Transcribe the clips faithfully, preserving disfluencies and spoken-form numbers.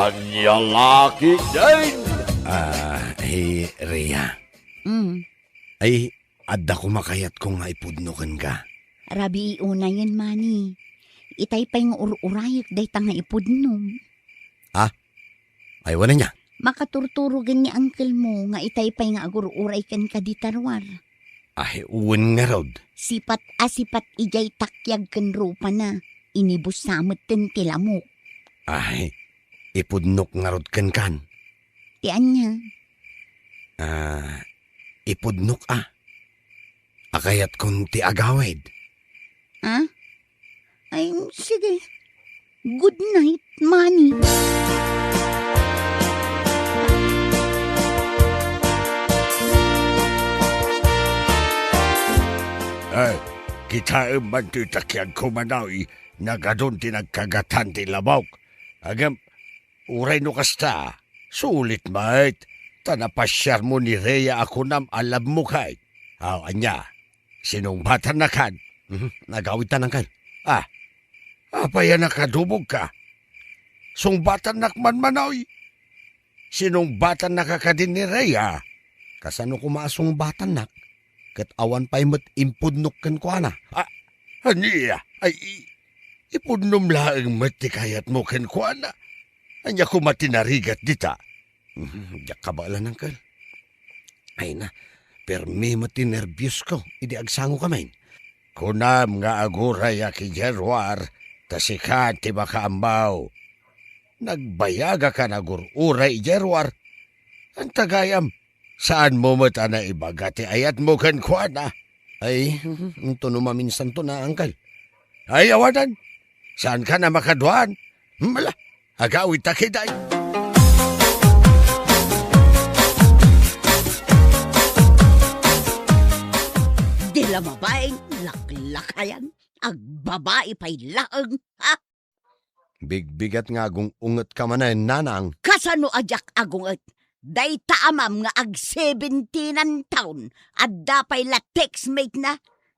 Ania la ketdin? Ah, hey, Rhea. Mm. Ay, adda koma kayatko nga ipudno kenka. Rabii unayen, Manny. Itay pay nga ur-urayek dayta nga ipudnom. Ah? Ay, wen ania? Makaturturogen ni uncle mo nga itay pay nga agur-uray kenka dita ruar. Ay, wen ngarud. Sipat a sipat idiay takiag ken rupana. Inibus sa metten ti lamok. Ay, ipudnok ngarud kenkan. Ti ania? Ah, ipudnok a. A kayatkon ti agawid. Ah? Ay, sige. Good night, Manny. Ay, kitaem man ti takiagko, Manoy, nagadun ti nagkagatan ti lamok. Ngem, uray no kasta, sulit met, ta napasiarmo ni Rhea a kunam a love mo kay. Aw, ania? Sinungbatannakan? Mhm, nagawidtan, uncle. Ah, apay a nakadumogka? Sungbatannak man, Manoy. Sinungbatannaka kadi ni Rhea? Kasano koma a sungbatannak? Ket awan pay met impudnok kenkuana. Ah, ania? Ay, i-, ipudnom laeng met ti kayatmo kenkuana. Ania koma ti narigat dita? Mhm, diak kabaelan, uncle. Ay na, permi met ti nerbiosko idi agsangokami. Kunam nga agurayak idiay ruar, ta sika ti makaammo. Nagbayagaka nga agur-uray idiay ruar. Anta gayam, saanmo met a naibaga ti ayatmo kenkuana? Ay, intono maminsanto na, uncle. Ay, awanan. Saanka a makaduan? Mala, agawidta ketdi. Di la mabain, laklakayan, agbabai pay laeng, ha? Bigbigat nga agung-ungetka manen, nanang. Kasano a diak agunget? Dayta amam nga ag-seventeen-an taon, adda pay la textmate na.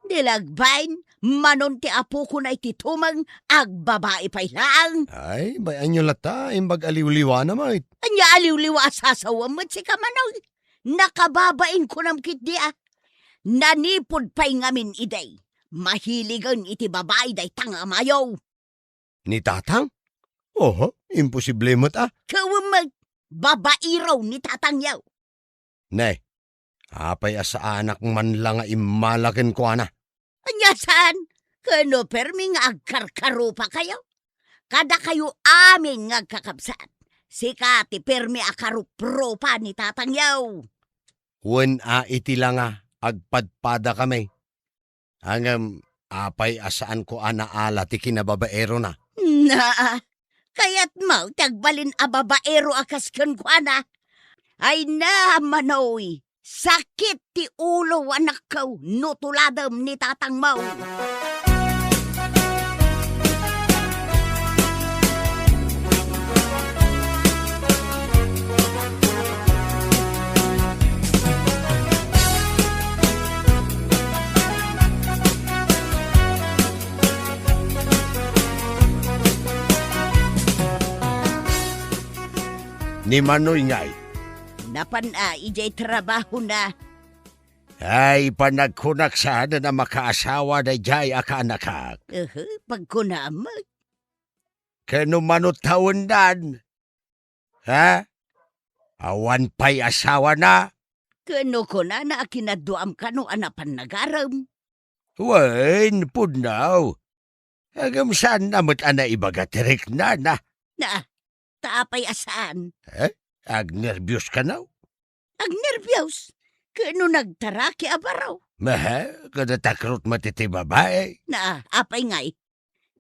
Di la agbain, manon ti apokona iti tumeng, agbabai pay laeng. Ay, bay-anyo latta, imbag aliwliwana met. Ania aliwliwa a sasawem met sika, Manoy? Nakababain kunam ketdi a. Nanipud pay ngamin idi, mahiligen iti babai dayta nga amayo. Ni tatang? Oho, imposible met a. Ket wen met, babaero ni tatangyo. Ne, apay a saanak man la nga immala kenkuana? Ania saan? Ket no permi nga agkarkarupakayo? Kadakayo amin nga agkakabsat, sika ti permi a karuprupa ni tatangyo. Wen a iti la nga agpadpadakami. Ngem apay a saanko a naala ti kinababaerona? Naa, kayatmo ti agbalin a babaero a kas kenkuana? Ay na, Manoy, sakit ti ulo, anakko, no tuladem ni tatangmo. Ni Manoy ngay? Napan a idiay trabahona. Ay, panagkunak saan a makaasawa daydiay a kaanakak. Ehe, pagkunam. Ket no mano tawendan, ha? Awan pay asawana? Ket no kunana a kinaduam kano a napan nagarem? Wen, pudno. Ngem saanna met a naibaga ti riknana. Na, ta apay a saan? Eh? Agnerbios kano? Agnerbios? Ket no nagtaraki a baro? Mehe, kada takrot met iti babai. Na, apay ngay?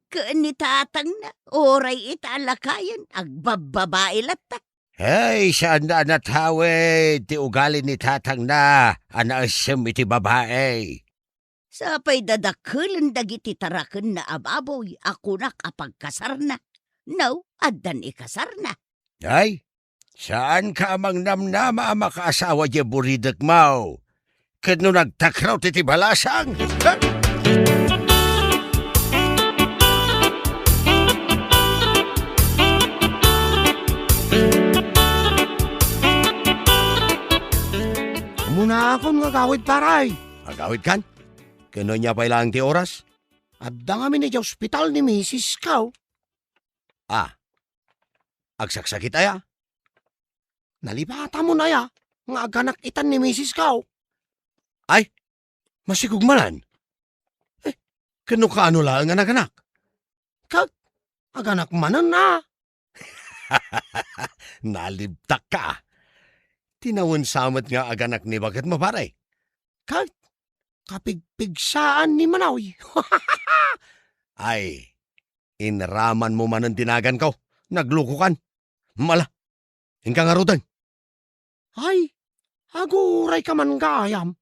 Ken ni tatangna, uray ita a lakayen, agbabbabai latta. Hey, saanna a natawid ti ugali ni tatangna a naessem iti babai. Sapay dadakkelen dagiti tarakenna a baboy a kunak a pagkasarna. No, addan ikasarna. Ay, saanka a mangnamnama a makaasawa diay buridekmo. Ket no nagtakrot iti balasang, ha? Agawidakon nga agawid, pare. Agawidkan? Ken ania pay laeng ti oras? Adda ngamin idiay ospital ni misis ko. Ah, agsaksakit aya? Nalipatamon aya nga aganak itan ni misis ko. Ay, masigog manen. Eh, ken no kaano laeng a naganak? Ket aganak manen a. Nalibtakka. Ti nawensa met nga aganak ni baketmo, pare. Ket kapigpigsaan ni Manoy. Ay, inramanmo manen ti naganko. Naglukokan. Mala, inka ngaruden. Ay, agurayka man gayam.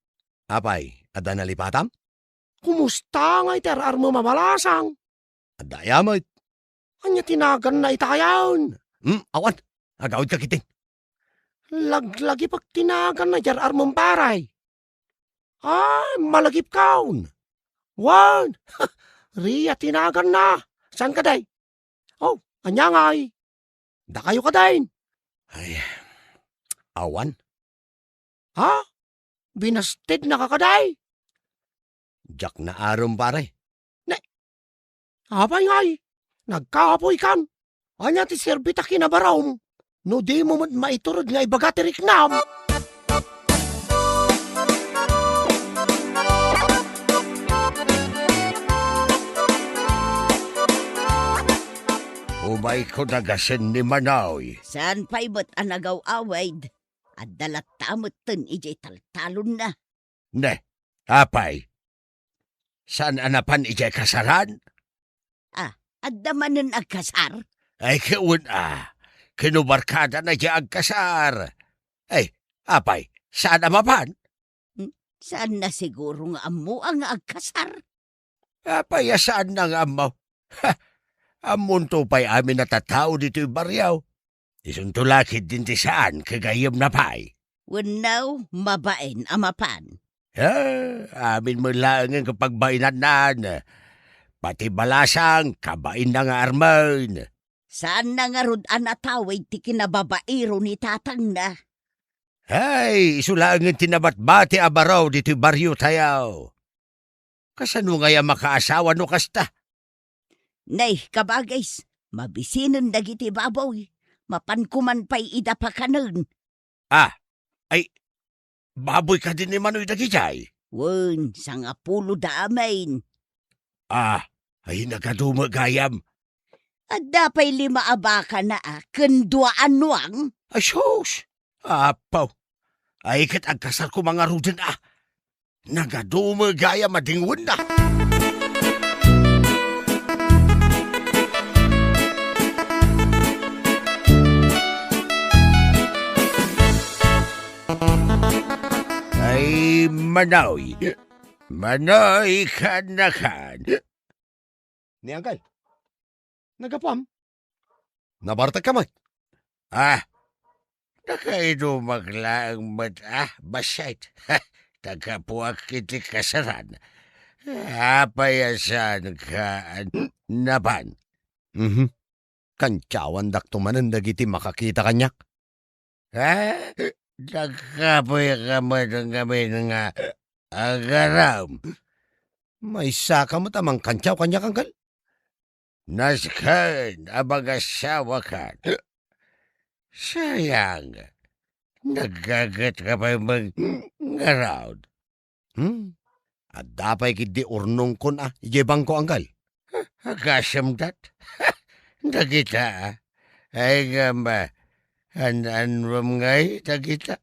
Apay, adda nalipatam? Kumusta ngay ti ar-armem a balasang? Adda aya met. Ania ti naganna itayon? Hmm, awan. Agawidka ketdin. Laglagipek ti naganna idiay ar-armem, pare. Ay, malagipkon. Wen, Ria ti naganna. Saan kadi? Oh, ania ngay? Dakayo kadin? Ay, awan. Ha? Binastednaka kadi? Diak naarum, pare. Ne, apay ngay? Nagkapoykan? Ania ti serbi ta kinabarom? No dimo met maiturod nga ibaga ti riknam. Umayko dagasen ni Manoy. Saan pay met a nagaw-awid? Adda latta metten idiay taltalonna. Ne, apay? Saan a napan idiay kasaran? Ah, adda manen agkasar? Ay, ket wen a. Kinubarkadana idiay agkasar. Ay, apay, saan a mapan? Hmm, saanna siguro nga ammo a nga agkasar? Apay a saanna nga ammo? Ha! Ammonto pay amin a tattao ditoy barrio. Isunto la ketdin ti saan, ket gayyemna pay. Wenno, mabain a mapan. Ha, amin met laengen ket pagbainannan. Pati balasang, kabainna nga armen. Saanna ngarud a natawid ti kinababairo ni tatangna. Hay, isu laengen ti nabatbati a baro ditoy barriotayo. Kasano ngay a makaasawa no kasta? Nay, kabagis, mabisinen dagiti baboy. Mapanko man pay ida pakanen. Ah, ay, baboy kadi ni Manoy dagijay? Wen, sangapulo da amin. Ah, ay, nagadu met gayam. Adda pay lima a bakana a ken dua a nuang? Ay, sus! Apo! Ay, ket agkasar koma ngaruden a. Nagadu met gayam a dingwenna. Ay, Manoy. Manoy, kan na kan. Ni Angkel. Naggapuam? Nabartek ka met. Ah, nakaidumak laeng met, ah, bassit. Naggapuak iti kasaran. Apay a saan ka napan? Mhm. Kantiawandakto manen dagiti makakita kaniak. Ha? Nagkapoyka met ngamin nga agaram? Maysaka met a mangkantiaw kaniak, angkel? Nasken a mangasawakan. Sayang, naggagetka pay met ngarud. Hmm? Adda pay ketdi urnongkon a idiay bangko, angkel. Agasem dat? Dagita, a. Ay ngem, an-annuem ngay dagita?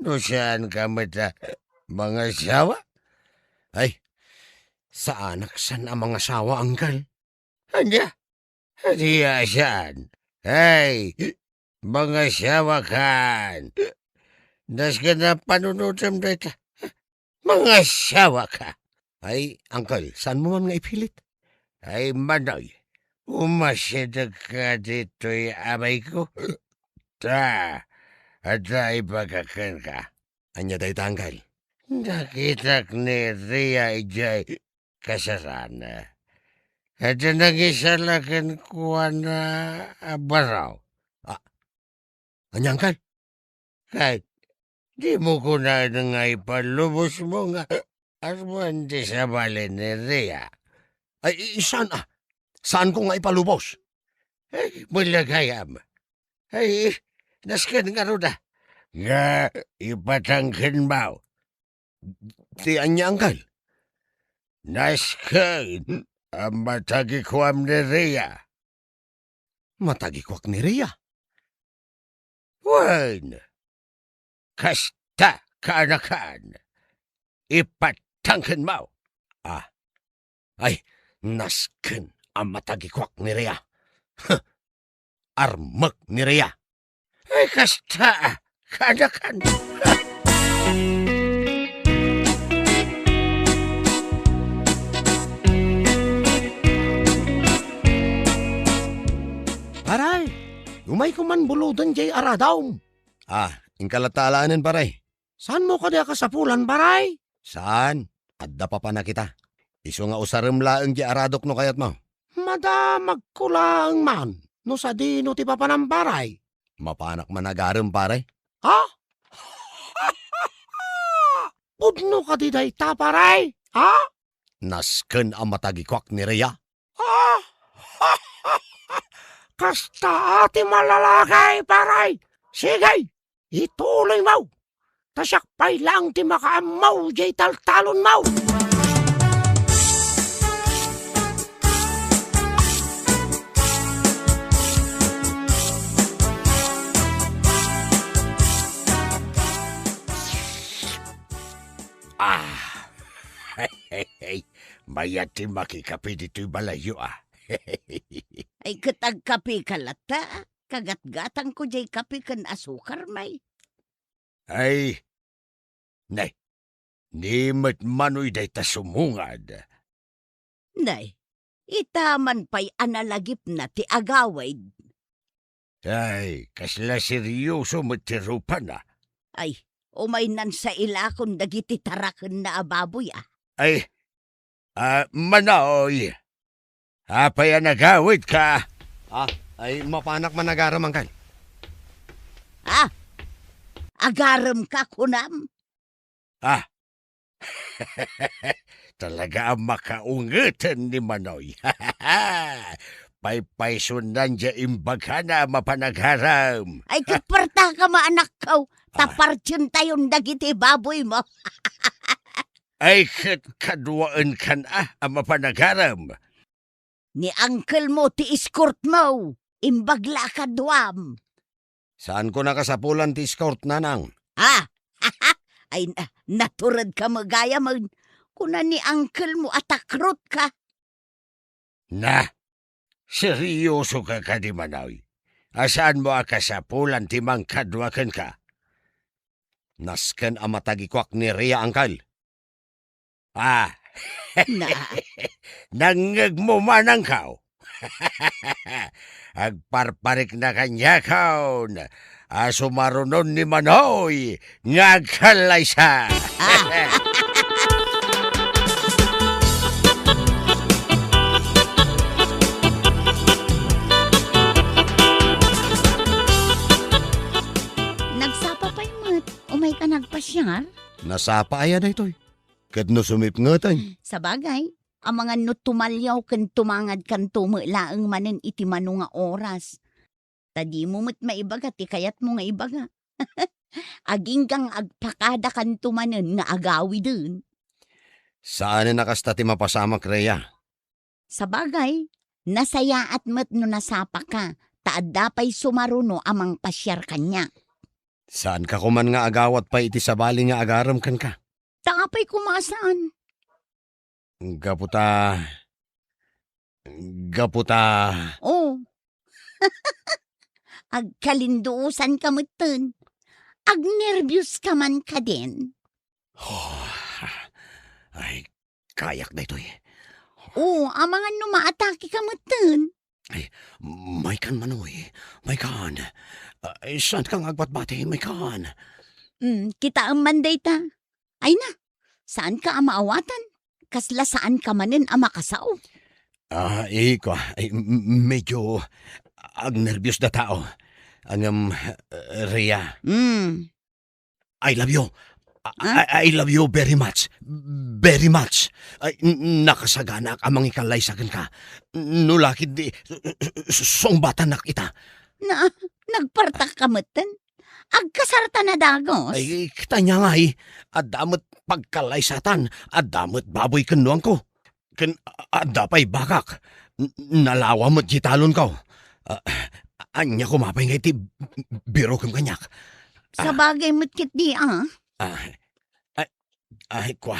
No saanka met a mangasawa? Ay, saanak saan a mangasawa, angkel. Ania? Ania a saan? Ay, mangasawakan. Nasken a panunotem dayta. Mangasawaka. Ay, angkel, saanmo man nga ipilit? Ay, Manoy, umasidegka ditoy, abayko. Ta, adda ibaga kenka. Ania dayta, angkel? Nakitak ni Ria idiay kasaran. Adda nangisala kenkuana a baro. Ah, ania, angkel? Ket Dimo kunaen nga ipalubosmo nga awan ti sabali ni Rhea? Ay, i-, saan, ah? Saanko nga ipalubos? Ay, malagayam. Ay, nasken ngarud, ah. Nga, ipatangkenmo. Ti ania, angkel? Nasken a matagikuam ni Rhea. Matagikuak ni Rhea? Wen, kasta, kaanakan. Ipatangkenmo. Ah, ay, nasken a matagikuak ni Rhea. Huh, armek ni Rhea. Ay, kasta, kaanakan. Paray, umayko man buloden jay aradom. Ah, inka latta alaenen, paray. Saanmo kadi a kasapulan, paray? Saan? Adda papanak ita. Isu nga usarem laeng ti aradok no kayatmo. Madamagko laeng man no sadino ti papanam, paray. Mapanak man agarem, paray. Ha? Pudno kadi dayta, paray? Ha? Nasken a matagikuak ni Rhea. Ah! Kasta ti malalaki, paray! Sige, ituloymo! Ta siak pay laeng ti makaammo jay taltalonmo! Ah! Mayat ti makikape ditoy balayyo, ah. Ay, ket agkapeka latta, ah. Kagatgatangko jay kape ken asukar, may. Ay, nay, ni met manoy dayta sumungad. Nay, ita man pay a nalagipna ti agawid. Ay, kasla seryoso met ti rupana. Ay, umaynan sa ilakon dagiti tarakenna a baboy, ah. Ay, ah, Manoy, apay a nagawidka? Ah, ay, mapanak man agarem, angkel. Ah, agaremka, kunam? Ah, talaga a makaungeten ni Manoy. Paypaysunan diay imbagana a mapan agarem. Ay, ket puartaka, anakko, ta Ah. partientayon dagiti baboymo. Ay, ket kaduaenkan a, a mapan agarem. Ni angkelmo ti escortmo, imbag la a kaduam. Saanko a kasapulan ti escort, nanang. Ah! Ay, na-, naturedka met gayamen. Kuna ni angkelmo a takrotka. Na, seryosoka kadi, Manoy? A saanmo a kasapulan ti mangkadua kenka? Nasken a matagikuak ni Rhea, angkel. Ah. Na. Nangngegmo man, angkel. Agparparikna kaniakon a sumarunon ni Manoy nga agkallaysa. Ah. Nagsapa pay met, umayka nagpasiar? Nasapa aya daytoy? Ket no sumipngeten? Sabagay, amangan no tumalyaw ken tumangadkanto met laeng manen iti mano nga oras. Ta dimo met maibaga ti kayatmo nga ibaga. Agingga nga agpakadakanto manen nga agawiden. Saanen a kasta ti mapasamak, Rhea. Sabagay, nasayaat met no nasapaka, ta adda pay sumaruno a mangpasiar kaniak. Saanka koman nga agawat pay iti sabali nga agarem kenka? Ta apay koma a saan? Gapu ta, gapu ta. Oh. Agkalinduosanka metten. Agnerbios ka man kadin. Oh, ay, kayak daytoy. Oh, amangan no maatakeka metten. Ay, maykan, Manoy. Maykan. Ay, saanka nga agbatbati? Maykan. Mm, kitaem man dayta. Ay na, saanka a maawatan? Kasla saanka manen a makasao? Ah, iko, ay, m-, m-, medyo agnerbios da tao. Ngem, eh, Rhea. Hmm. I love you. I, I, I love you very much. Very much. Ay, n-, nakasaganaak a mangikallaysa kenka. No la ketdi, s-, s-, sungbatanak ita. Na, nagpartak ka metten? Agkasartan a dagus? Ay, kitanya ngay, adda met pagkallaysatan, adda met baboy ken nuangko. Ken a-, adda pay bakak. N-, nalawa met ti talonko. Ah, ania koma pay nga iti birokem kaniak? Ah. Sabagay met ketdi, ah. Ah, ay, ay, kua.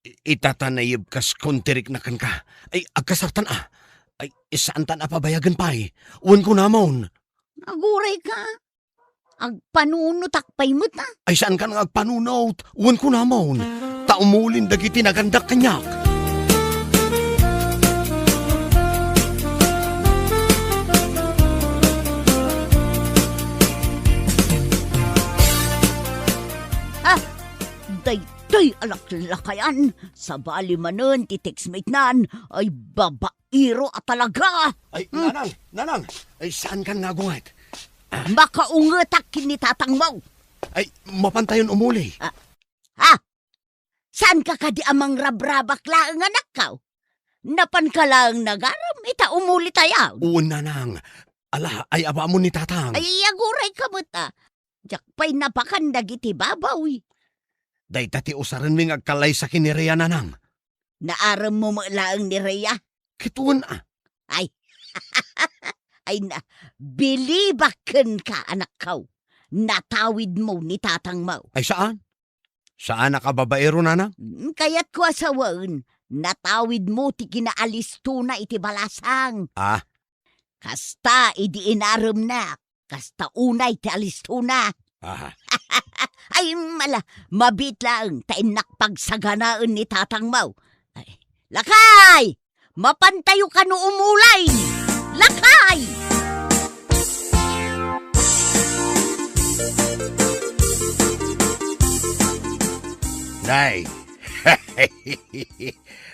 I-, ita ta naibkas kon tirikna kenka. Ay, agkasartan, ah. Ay, saantan a pabayagen pay. Wen kunamon. Aguray ka. Agpanunotak pay met, ah. Ay, saankan nga agpanunot? Wen kunamon. Ta umulin dagiti nagandak kaniak. Ah, daytoy a laklakayan, sabali manen ti textmate nan, ay baba iro a talaga. Ay, hmm. Nanang, nanang, ay, saankan nga agunget? Ah. Makaungetak ken ni tatangmo. Ay, mapantayon umuli. Ah. Ha? Saanka kadi a mangrabrabak laeng, anakko? Napanka laeng nagarem, ita umulitayon. Wen, nanang. Ala, ay, abaamon ni tatang. Ay, aguray ka met, ah. Diak pay napakan dagiti baboy. Dayta ti usarenmi nga agkallaysa ken ni Rhea, nanang. Naaremmo met laeng ni Rhea? Ket wen, ah. Ay. Ay na, bilibak kenka, anakko. Natawidmo ni tatangmo. Ay, saan? Saanak a babaero, nanang? Mm, kayatko a sawen, natawidmo ti kinaalistona iti balasang. Ah. Kasta idi inaremnak, kasta unay ti alistona. Aha. Ay, mala, mabiit laeng ta innak pagsaganaen ni tatangmo. Ay, lakay! Mapantayo kano umulay! Lakay! Nay!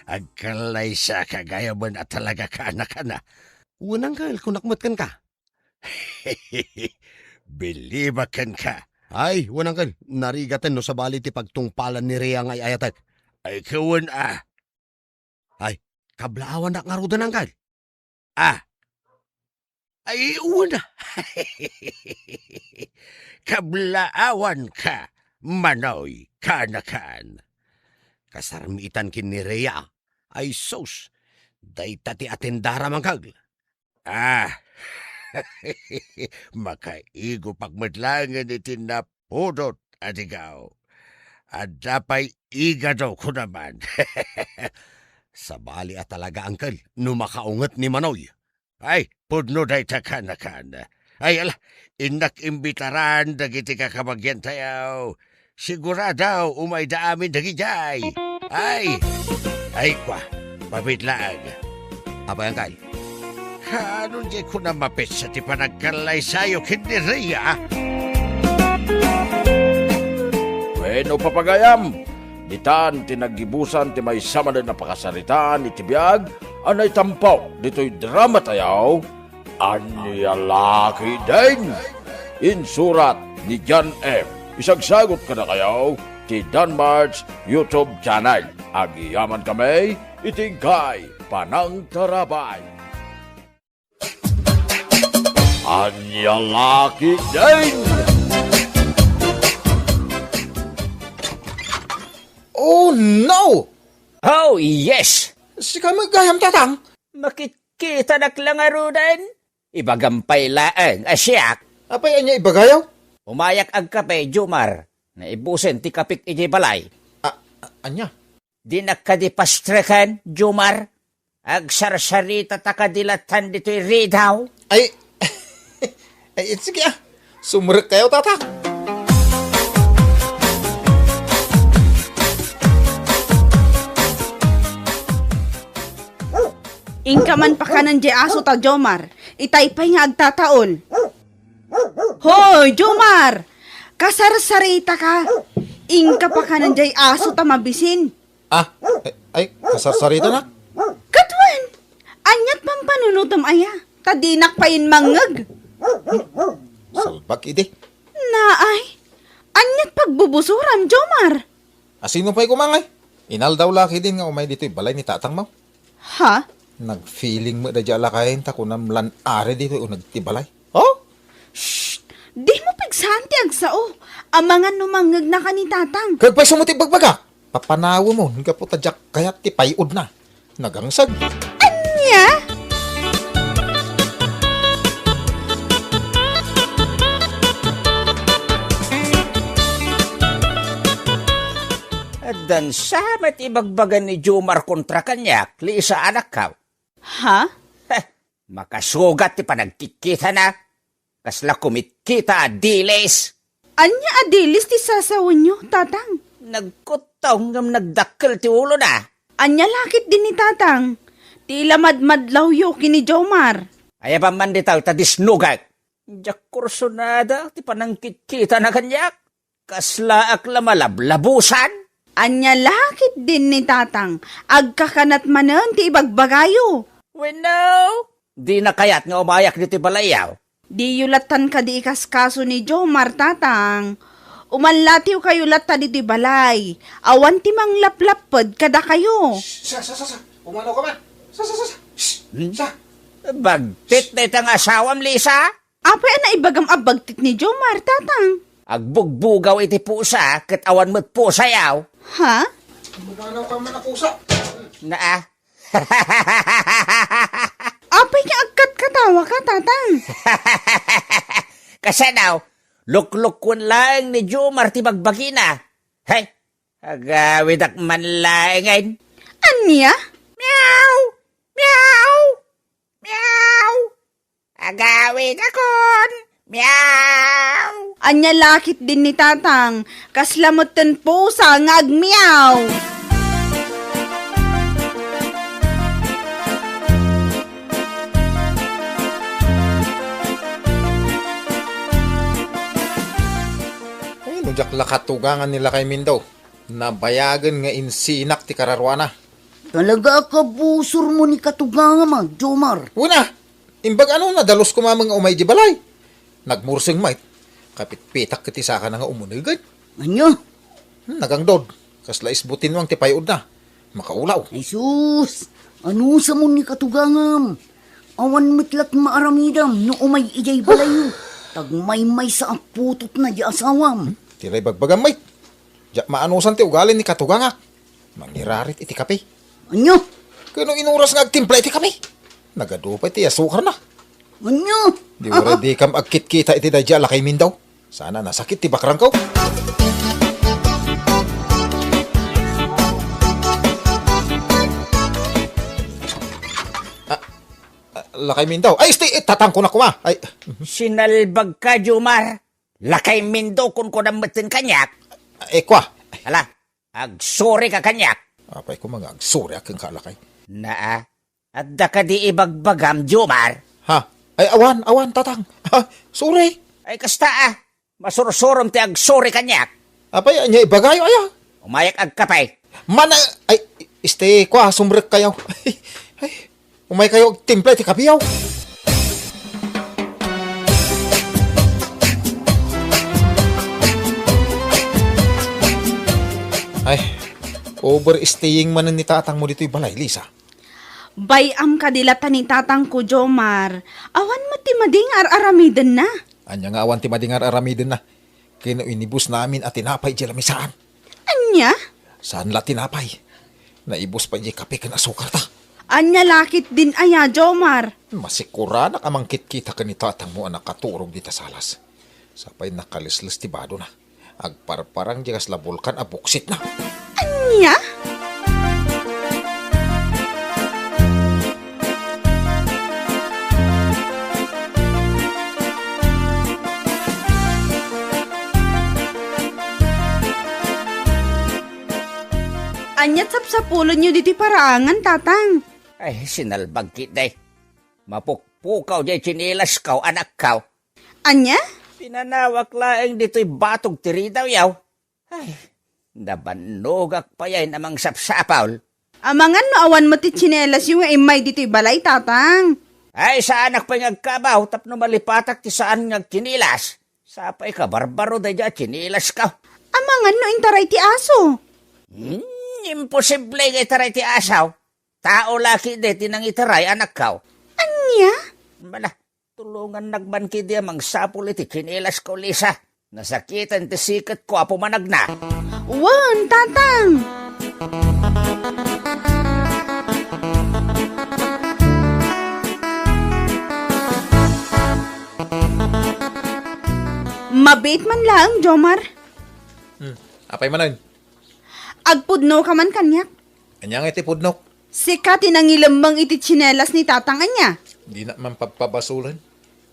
Agkallaysaka gayamen a talaga, kaanakana. Wen, uncle, kunak met kenka. Bilibak kenka. Ay, wen, uncle, narigaten no sabali ti pagtungpalan ni Rhea nga ay-ayatek. Ay, ket wen, ah. Ay, kablaawannak ngaruden, uncle. Ah. Ay, wen. Kablaawanka, Manoy, kaanakan. Kasarmitan ken ni Rhea. Ay, sus. Dayta ti atendara, uncle. Ah, makaigupak met laengen iti napudot a digaw. Adda pay igado, kunaman. Sabali a talaga, uncle, no makaunget ni Manoy. Ay, pudno dayta, kaanakan. Ay, ala, innak imbitaran dagiti kakabagiantayo. Sigurado, umayda amin dagidiay. Ay! Ay, kua, mabiit laeng. Apay, uncle? Kaano diay kuna mapetsa ti panagkallaysayo ken ni Rhea? Wenno, papagayam, ditan ti naggibusan ti maysa manen a pakasaritaan iti biag a naitampo ditoy dramatayo. Ania la ketdin? Insurat ni John M. Isagsagut kadakayo ti Danmart's YouTube channel. Agyaman kami iti inkay panangtarabay. Ania la ketdin? Oh, no! Oh, yes! Sika met gayam, Tatang? Makitkitanak la ngaruden? Ibagam pay laeng a siak. Apay, ania ibagayo? Umayak agkape, Jomar. Naibusen ti kapek idiay balay. A-, a-, ania? Dinak kadi pastreken, Jomar? Agsarsaritata kadi lattan ditoy ridaw? Ay, ay, sige, ah. Sumrekkayo, Tatang. Inka man pakanen diay aso ta, Jomar. Itay pay nga agtataol. Hoy, Jomar! Kasarsaritaka. Inka pakanen diay aso ta mabisin. Ah, ay, ay, kasarsaritana? Ket wen, aniat pampanunotem aya? Ta dinak pay immangngeg. Salbag idi. Naay, Ania't pagbubusuram, Jomar? Asino pay koma ngay? Inaldaw la ketdin nga umay ditoy balay ni tatangmo. Ha? Nagfeeling met daydiay a lakayen ta kunam lan ari ditoy uneg ti balay. Oh? Shh! Dimo pigsaan ti agsao. Amangan no mangngegnaka ni tatang. Kagpayso met ti ibagbagak. Papanawem gapu ta diak kayat ti pay-odna. Nagangsag. Ania? Addan sa met ibagbaga ni Jomar kontra kaniak, Lisa, anakko. Ha? Heh, makasugat ti panagkitkitana. Kasla kumitkita a dilis. Ania a dilis ti sasawenyo, tatang? Nagkuttong ngem nagdakkel ti ulona. Ania la ketdin ni tatang? Ti ila madmadlawyo ken ni Jomar. Ayaban man dita ta disnogak. Diak kursunada ti panangkitkitana kaniak. Kaslaak la malablabusan? Ania la ketdin ni tatang? Agkakanat manen ti ibagbagayo. Wenno, dina kayat nga umayak ditoy balayyo. Diyo lattan kadi ikaskaso ni Jomar, tatang. Umanlatiwkayo latta ditoy balay. Awan ti manglaplapped kadakayo. Sa, sa, sa, sa. Umano ka man. Sa, sa, sa, sa. Shh. Hmm? Sa. Bagtit dayta nga asawam, Lisa? Apay a naibagam a bagtit ni Jomar, tatang? Agbugbugaw iti pusa, ket awan met pusayo. Ha? Umano ka man a pusa. Naa. Apay nga agkatkatawa ka, tatang? Kasano? Luklukkuen laeng ni Jomar ti bagbagina. Hey, agawidak man laengen. Ania? Meow! Meow! Meow! Agawidakon! Meow! Ania la ketdin ni tatang? Kasla metten pusa nga agmeow! Ay, no diak la katugangan ni Lakay Mindo, nabayagen nga insinak ti kararuana. Talaga a kabusormo ni katugangam, a, Jomar. Wen a, imbag ano, nadalus koma met nga umay di balay. Nagmurseng met, kapitpitak ket ti sakana nga umunegen. Ania? Hmm, nagangdod. Kasla isbutinwang ti pay-odna. Makaulaw. Ay sus! Anusamon ni katugangam? Awan met lat maaramidam no umay idiay balayyo. Tagmaymaysa a putotna di asawam. Hmm? Ti la ibagbagam met. Diak maanusan ti ugali ni katugangak. Mangirarit iti kape. Ania? Ken no inuras nga agtimpla iti kape, nagadu pay ti asukarna. Ania? Di uray dikam agkitkita iti daydiay a Lakay Mindo. Sana nasakit ti bakrangko. Ah, ah, Lakay Mindo. Ay, isti, eh, tatangko na koma. Ay. Sinalbagka, Jomar. Lakay Mindo, kunkunam metten kaniak. Eh, kua. Ala, agsorika kaniak. Apay koma nga agsoriak kenka, Lakay? Naa, adda kadi ibagbagam, Jomar? Ha? Ay, awan, awan, tatang. Ha? Sorry. Ay, kasta, a. Masursurom ti agsori kaniak. Apay, ania ibagayo, aya? Umayak agkape. Mana, ay, este, kua, sumrekkayo. Ay, umaykayo agtimpla iti kapeyo. Ay, overstaying manen ni tatangmo ditoy balay, Lisa. Bay-am kadi latta ni tatangko, Jomar. Awan met ti madi nga ar-aramidenna. Ania nga awan ti madi nga ar-aramidenna? Ken no inibusna amin a tinapay idiay lamisaan. Ania? Saan la tinapay. Naibus pay idiay kape ken asukarta. Ania la ketdin aya, Jomar? Masikuranak a mangkitkita ken ni tatangmo a nakaturog dita salas. Sapay nakalisles ti badona. Agparparang idiay kasla bulkan a buksitna. Ania? Ania sapsapulenyo ditoy paraangan, tatang? Ay, sinalbag ketdi. Mapukpukaw diay tsinelas ko, anakko. Ania? Pinanawak laeng ditoy batog ti ridawyo. Ay, nabannogak pay a mangsapsapul. Amangan no awan met ti tsinelasyo nga immay ditoy balay, tatang. Ay, saanak pay nga agkabaw tapno malipatak ti saan nga agtsinelas. Apay ka, barbaro, daydi a tsinilasko. Amangan no intaray ti aso. Hmm, imposible nga itaray ti aso. Tao la ketdi ti nangitaray, anakko. Ania? Mala, tulongannak man ketdi a mangsapul iti tsinilasko, Lisa. Nasakitan ti siketko a pumanagna. Wen, Tatang! Mabiit man laeng, Jomar. Hmm, apay manen? Agpudnoka man kaniak. Ania nga iti pudnok? Sika ti nangilemmeng iti tsinelas ni Tatang, ania? Dinak man pabpabasolen.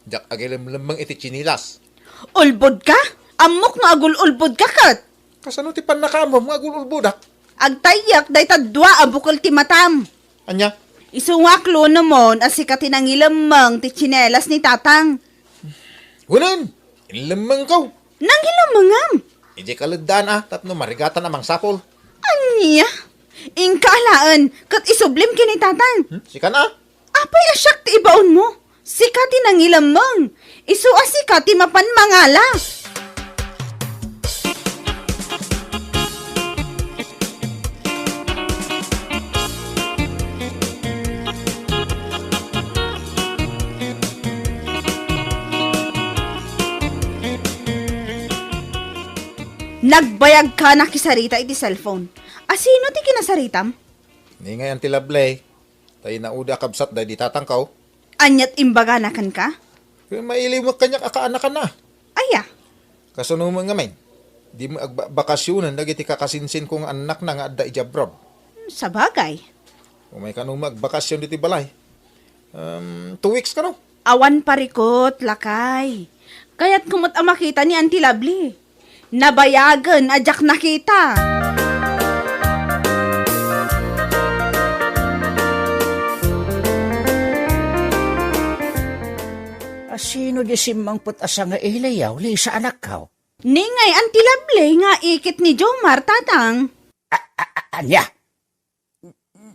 Diak agilemlemmeng iti tsinilas. Ulbodka? Ammok no agul-ulbodka ket. Kasano ti pannakaammom nga agul-ulbodak? Agtayyek dayta dua a bukel ti matam. Ania? Isu nga aklonomon a sika ti nangilemmeng ti tsinelas ni Tatang. Wen, inlemmengko. Nangilemmengam? Idiay kaleddaan a tapno marigatan a mangsapul. Ania? Inka alaen, ket isublim ken ni Tatang. Hmm? Sikan a? Apay a siak ti ibaonmo? Sika ti nangilemmeng. Isu a sika ti mapan mangala. Nagbayagka nakisarita iti cellphone. Asino ti kinasaritam? Ni ngay Auntie Lovely, ta inaudi a kabsat daydi tatangko. Aniat imbagana kenka? Ket mailiwek kaniak a kaanakanna. Aya? Kasano met ngamin? Dimo agbakasyonen dagiti kakasinsinko nga annakna nga adda idiay abroad. Sabagay. Umay kano met agbakasyon ditoy balay. Um, two weeks kano? Awan parikut, lakay. Kayatko met a makita ni Auntie Lovely. Nabayagen a diak nakita. Asino di simmangpet a sangailiyo, Lisa, anakko? Ni ngay Auntie Lovely nga ikit ni Jomar, Tatang. A, a, a, ania?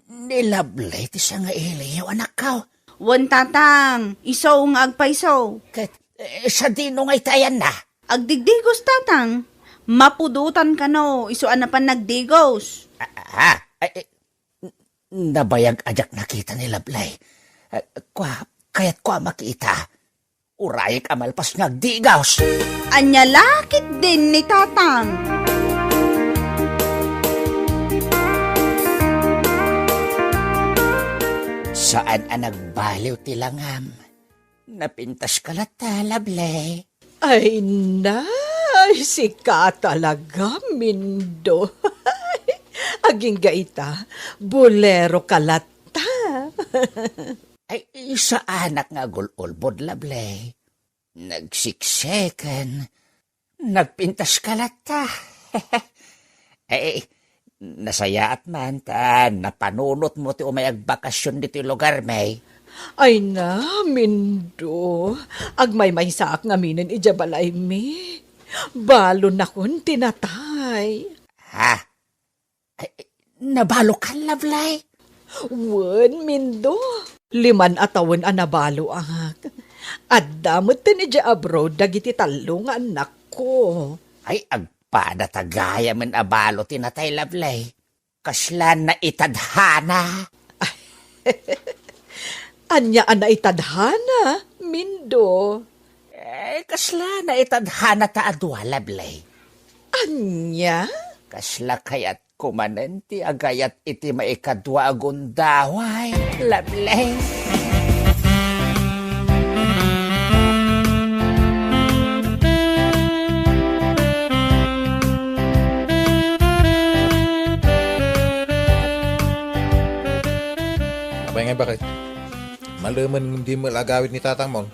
Ni Lovely ti sangailiyo, anakko? Wen, Tatang, isu nga agpayso. Ket, eh, sadino nga itayanna? Agdigdigos, Tatang. Mapudotan kano, isu a napan nagdigos. Ah, ah, ay, eh, n-, nabayag a diak nakita ni Lovely. Eh, kua, kayatko a makita. Urayek a malpas nga agdigos. Ania la ketdin ni Tatang? Saan a nagbaliw ti langam. Napintaska latta, Lovely. Ay, nay, sika talaga, Mindo. Agingga ita, bolero ka latta. Ay, saanak nga agul-ulbod, Lovely. Nagsikseken. Nagpintaska latta. Eh, nasayaat man ta napanunotmo ti umay agbakasyon ditoy lugarmi. Ay na, Mindo. Agmaymaysaak ngaminen idiay balaymi. Balonakon ti natay. Ha? Ay, nabalokan, Lovely? Wen, Mindo. Liman a tawen a nabaloak. Adda metten idiay abroad dagiti tallo nga annakko. Ay, agpada ta gayamen a balo ti natay, Lovely. Kasla naitadhana. Ania a naitadhana, Mindo? Eh, kasla naitadhana ta a dua, Lovely. Ania? Kasla kayatko manen ti agayat iti maikadua a gundaway, Lovely. Apay ngay, baket? Malemen ngem dimo la agawid ni tatangmon.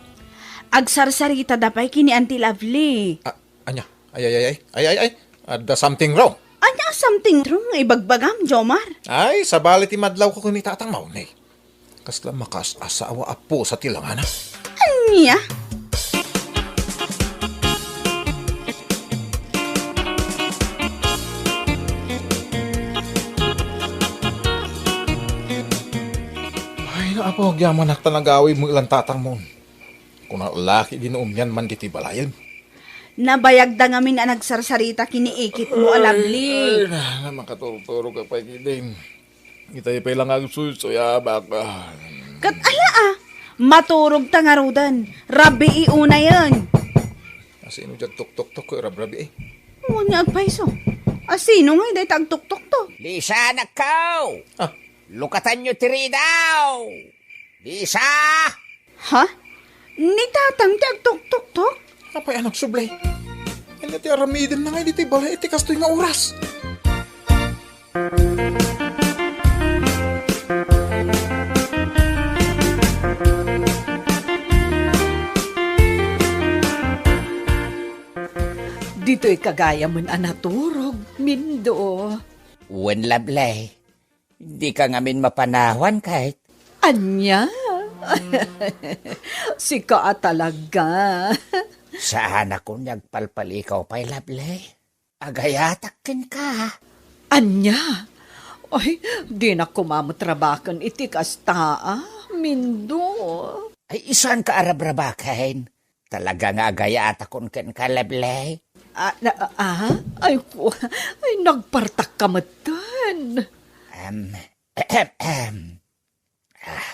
Agsarsaritad pay ken ni Auntie Lovely. Ah, ania? Ay, ay, ay, ay. Ay, ay, ay. Adda something wrong. Ania a something wrong nga ibagbagam, Jomar? Ay, sabali ti madlawko ken ni tatangmo, ne. Kasla makaas-asawa a pusa ti langana. Ania? Ay, no, Apo, agyamanak ta nagawidmo ilan tatangmon. Kuna la ketdi no umian man ditoy balayem. Nabayagda ngamin a nagsarsarita ken ni ikitmo a Lovely. Ay, na, na, makaturturog ka pay ketdin. Itay pay la nga agsuysoyabak. Ket ala a, maturogta ngaruden. Rabii unayen. Asino diay agtuktoktok, rabrabii? Wen nga agpayso. Asino ngay dayta agtuktokto? Lisa, anakko! Ah. Lukatanyo ti ridaw! Lisa! Ha? Ni Tatang ti agtuktoktok? Apay a nagsubli? Ania ti aramidenna ngay ditoy balay iti kastoy nga oras? Ditoyka gayamen a naturog, Mindo. Wen, Lovely. Dika ngamin mapanawan, ket. Ania? Sika a talaga. Saanakon nga agpalpalikaw pay, Lovely. Agayatak kenka. Ania? Ay, dinak koma met rabaken iti kasta, a, Mindo. Ay, saanka a rabrabaken? Talaga nga agayatakon kenka, Lovely. Ah, na, ah, ay, ku-, ay, nagpartakka metten. Em, ehem, ehem. Ah,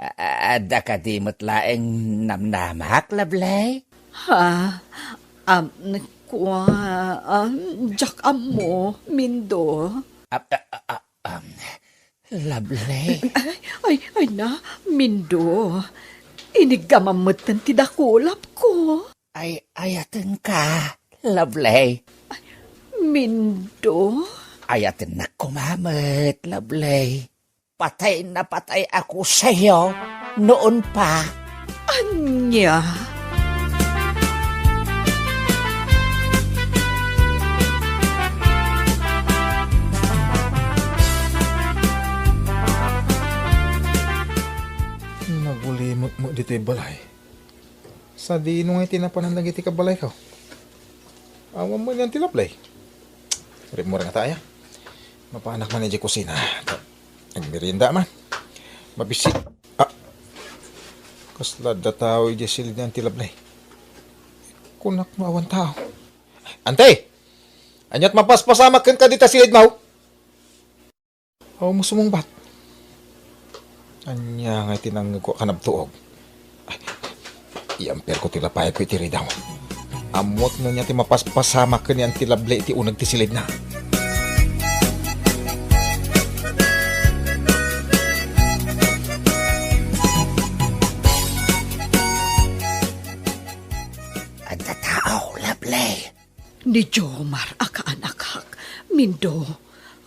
a-, a-, adda kadi met laeng namnamak, Lovely? Ha? Am, kua, am, diak ammo, Mindo. Ah, ah, ah, ah, am, Lovely. Ay, ay, ay na, Mindo. Iniggamam metten ti dakulapko. Ay, ayatenka, Lovely. Mindo? Ayatennak koma met, Lovely. Patay na patay ako sa'yo noon pa. Ania? Nagulimekmo ditoy balay. Sadino ngay ti napanan dagiti kabalayko? Awan met ni Auntie Lovely. Rimmuar ngata aya. Mapanak man idiay kusina. Agmerienda man. Mabisi-, ah. Kasla adda tao idiay silid ni Auntie Lovely. Kunak no awan tao. Auntie! Aniat mapaspasamak kenka dita silidmo? Awan mo sumungbat. Ania ngay ti nangngegko a kanabtuog? Ay, iamperko ti lapayagko iti ridaw. Ammoak no ania ti mapaspasamak ken ni Auntie Lovely iti uneg ti silidna. Adda tao, Lovely. Ni Jomar a kaanakak, Mindo.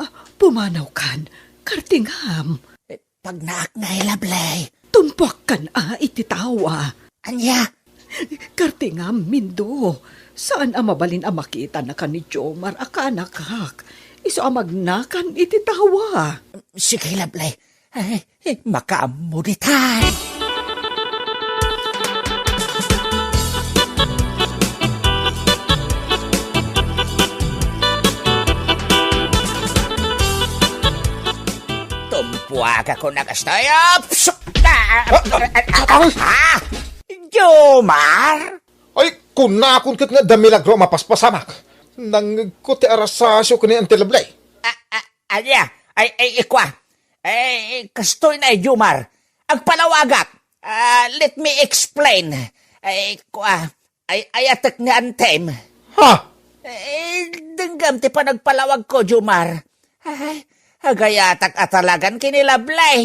Ah, pumanawkan, kartingam. Eh, pagnaak ngay, Lovely. Tumpuakkan a iti tao a. Ania? Kartingam, Mindo. Saan a mabalin a makitannaka ni Jomar a kaanakak. Isu a magnakan iti tao a. Sige, Lovely. Ay, makaammo ditan. Tumpuagakon a kastoy. Ups! Ah! Ah! Jomar? Ay, kunakon ket nga adda milagro a mapaspasamak. Nangngegko ti arasasio ken ni Auntie Lovely. Ah, ah, ania? Ay, ay, ikua. Eh, kastoy na, Jomar. Agpalawagak. Ah, let me explain. Eh, kua, ay, ayatek ni Auntiem. Ha? Eh, denggem ti panagpalawagko, Jomar. Ay, agayatak a talagan ken ni Lovely.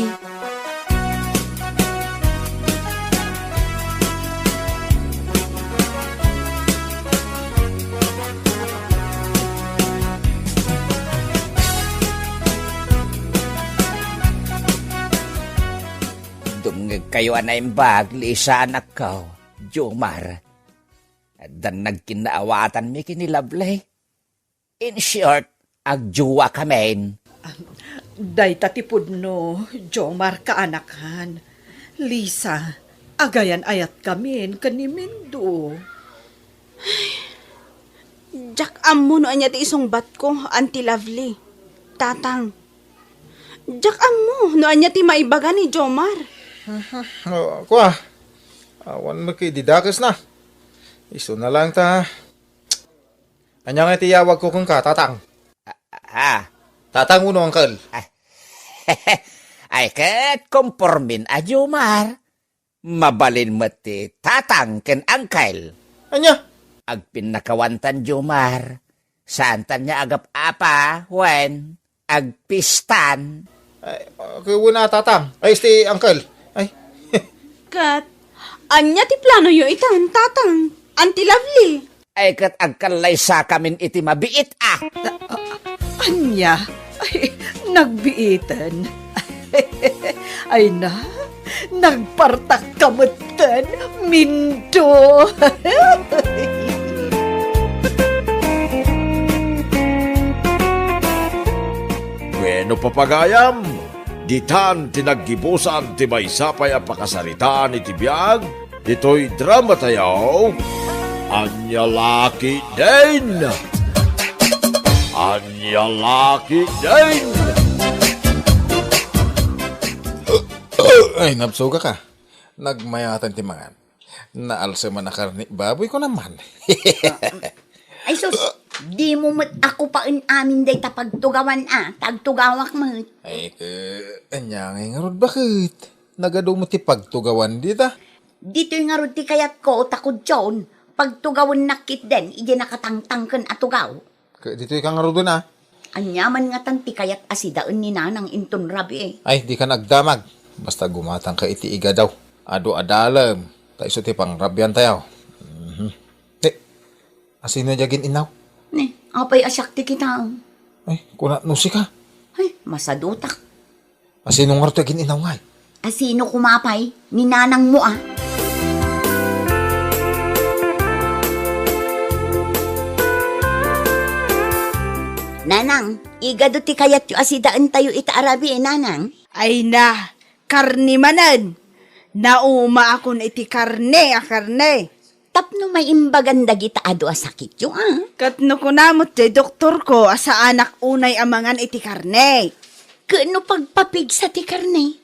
Dumngegkayo a naimbag, Lisa, anakko, Jomar. Addan nagkinnaawatanmi ken ni Lovely. In short, agjowa kamin. Dayta ti pudno, Jomar, kaanakan. Lisa, agayan-ayatkamin ken ni Mindo. Diak ammo no ania ti isungbatko, Auntie Lovely. Tatang. Diak ammo no ania ti maibaga ni Jomar. Oh, kua, awan met idi dakesna. Isuna laeng ta Ania ngay ti iyawagko kenka, Tatang? Ah, ah. Tatang wenno Uncle? Ah. Ay, ket kompormin a, Jomar. Mabalin met ti Tatang ken Uncle. Ania? Agpinnakawantan, Jomar. Saantan nga agap-apa wen agpistan. Ay, okay, wen a, Tatang. Ay, isti, Uncle. Ay. Ket, ania ti planoyo itan, Tatang? Auntie Lovely? Ay, ket agkallaysakamin iti mabiit a. A-, a-, ania? Ay, nagbiiten. Ay na, nagpartakka metten, Mindo. Bueno, papagayam, ditan ti naggibusan ti maysa pay a pakasaritaan iti biag, ditoy drama tayo, Ania La Ketdin! Ania La Ketdin! Ay, nabsogak a. Nagmayaten ti mangan. Naalseman a karne baboy ko naman. Ay sus, dimo met a kupaen amin dayta pagtugawan a, ta agtugawak met. Ay, ke, ania ngay ngarud baket? Nagadu met ti pagtugawan dita. Ditoy ngarud ti kayatko, ta kudion, pagtugawennak ketdin idiay nakatangtangken a tugaw. Ke, ditoy ka ngaruden a. Ania man ngatan ti kayat a sidaen ni Nanang inton rabii? Ay, dika agdamag. Basta gumatangka iti igado. Adu a dalem, ta isu ti pangrabian tayo. Mhm. Te, asino diay agin-innaw? Ne, apay a siak ti kitaem? Ay, kunat no sika. Ay, masadutak. Asino ngarud ti agin-innaw ngay? Asino koma pay? Ni nanangmo a. Nanang, igado ti kayatyo a sidaentayo ita a rabii, Nanang? Ay na, karne manen. Naumaakon iti karne a karne. Tapno maimbagan dagita adu a sakityo, a? Ket no kuna met ti doktorko a saanak unay a mangan iti karne. Ket no pagpapigsa ti karne?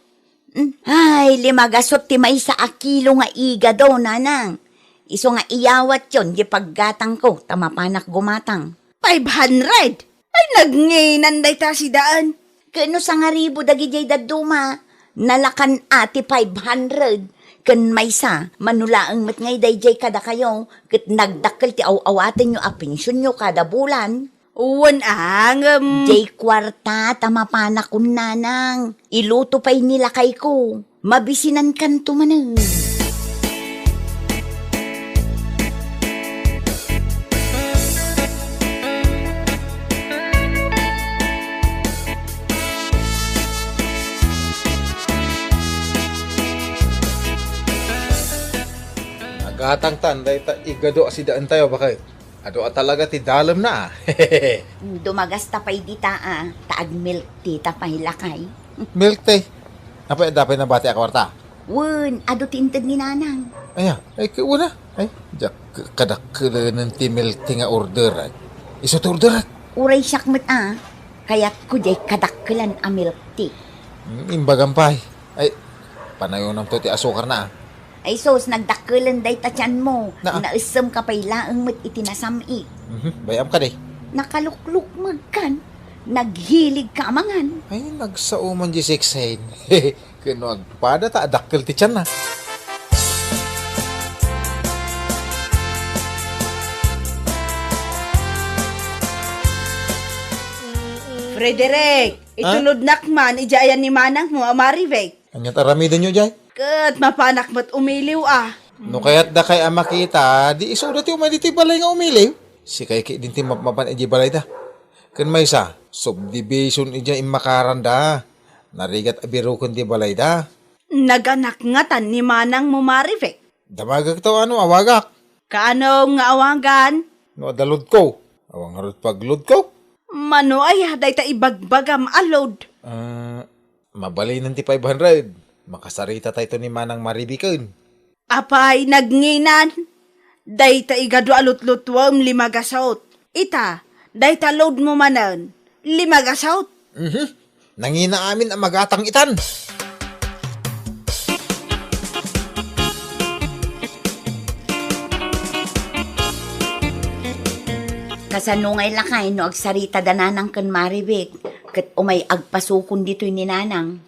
Mm, ay, lima gasut ti maysa a kilo nga igado, Nanang. Isu nga iyawatyon di paggatangko ta mapanak gumatang. Five hundred? Ay, nagnginan dayta a sidaen. Ket no sangaribu dagidiay dadduma, nalakan a ti five hundred. Ken maysa, mano laeng met ngay daydiay kadakayo, ket nagdakkel ti aw-awatenyo a pensionyo kada bulan. Wen a, ngem. Diay kuarta ta mapanakon, Nanang. Iluto pay ni lakayko. Mabisinankanto manen. Nagatangtan dayta igado a sidaentayo, baket. Adu a talaga ti dalemna, a. Dumagasta pay dita, a, ta ag-milk tea ta pay, lakay. Milk tea? Apay, adda pay nabati a kuarta? Wen, adu ti inted ni Nanang. Aya, ay, ket wen a. Ay, diak kadakkelen ti milk tea nga orderak. Isu ti orderak. Uray siak met, a. Kayatko diay kadakkelan a milk tea. Hmm, imbagam pay. Ay, panayonamto ti asukarna, a. Ay sus, nagdakkelen dayta tianmo. Na, a. Naessemka pay laeng met iti nasam-it. Mhm, bay-am kadi. Nakaluklukmegkan. Naghiligka a mangan. Ay, nagsao man di seksen. Ket no agpada ta adakkel ti tianna. Frederick, ah? Itulodnak man idiay ayan ni manangmo a Maribek. Ania't aramidenyo idiay? Ket mapanak met umiliw a. No kayatdakay a makita, di isuda ti umay ditoy balay nga umiliw. Sikay ketdin ti mapmapan idiay balayda. Ken maysa, subdivision idiay immakaranda. Narigat a biroken ti balayda. Naganak ngatan ni manangmo Maribek? Damagekto a no awagak. Kaano nga awagan? No adda loadko. Awan ngarud pagloadko. Mano aya dayta ibagbagam a load? Ah, mabalinen ti five hundred. Makasaritatayto ni Manang Maribeken. Apay, nagnginan? Dayta igadu a lutlutuem, lima gasut. Ita, dayta loadmo manen, lima gasut. Mhm. Nangina amin a magatang itan. Kasano ngay lakay no agsarita da nanang ken Marivic, ket umay agpasukon ditoy ni nanang?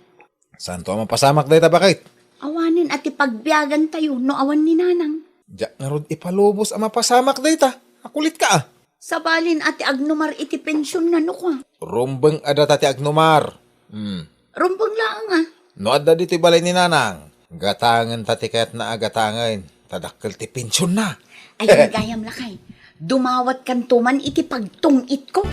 Santo a mapasamak dayta, baket? Awanen a ti pagbiagantayo no awan ni nanang. Diak ngarud ipalubos a mapasamak dayta. Akulitka, a. Sabalin a ti agnumar iti pensionna no kua. Rumbeng a data ti agnumar. Hmm. Rumbeng laeng, a. No adda ditoy balay ni nanang, gatangen ta ti kayatna a gatangen, ta dakkel ti pensionna. Ay, gayam lakay. Dumawatkanto man iti pagtung-itko.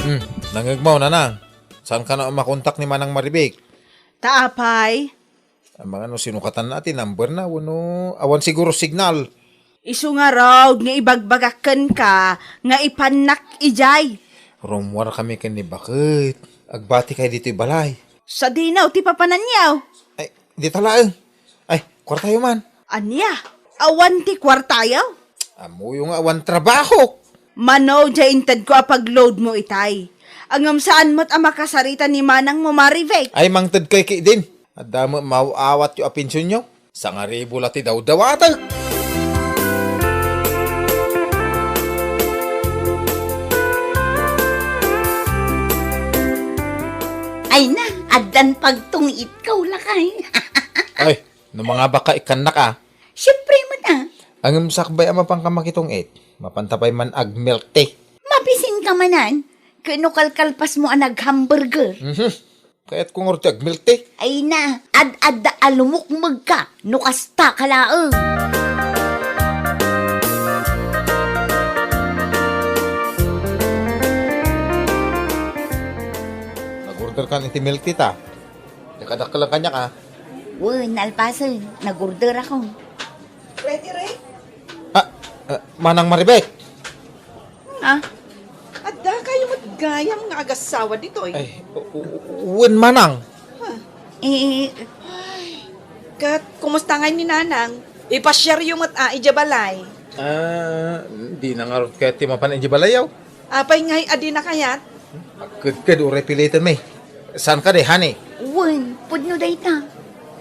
Hmm, nangngegmo, nanang. Saan ka na makontak ni Manang Maribik? Ta apay? Amangan no sinukatanna ti number na, wenno awan siguro signal. Isu ngarud nga ibagbagak kenka nga ipannak idiay. Rummuar kami ken ni baket. Agbati kay ditoy balay. Sadino ti papananyo? Ay, dita laeng. Ay, kuartayo man. Ania? Awan ti kuartayo? Ammoyo nga awan trabaho. Mano, diay intedko a pag-load mo itay. Ngem saan met a makasarita ni manang mo, Marivic? Ay, mangted kay ki din. Adda met maaw-awatyo a pensionyo. Sangaribu la ti dawdawatek. Ay na, addan pagtung-itko, lakay. Ay, no mangabak ka, ikkannak, a. Siempre met, a. Ngem sakbay a mapanka makitong-it, mapanta pay man ag-milk tea. Mabisin ka manan, ket no kalkalpas mo a nag-hamburger. Mhm. Kayatko ngarud ti ag-milk tea. Ay na, ad-adda a lumukmeg ka, no kasta ka laeng. Nag-order kan iti milk tea ta. Diak dakkel kaniak, a. Wen, nalpasen, nag-orderakon. Ready, Ray? Ah, ah, Manang Maribek. Ah? Adda kayo met gayam nga agassawa ditoy. Ay, u-, u-, u-, wen, Manang. Ha? Eh, Ay, ket kumusta ngay ni Nanang? Ipasiaryo met a idiay balay. Ah, dina ngarud kayat ti mapan idiay balay, aw. Apay ngay a dina kayat? Agkedked, uray piliten mi. Saan kadi, honey? Wen, pudno dayta.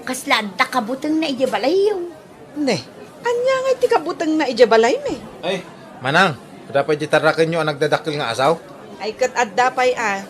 Kasla adda kabutengna idiay balayyo. Ne, ania ngay ti kabutengna idiay balaymi? Ay, Manang, adda pay di tarakenyo a nagdadakkel nga asaw? Ay, ket adda pay a.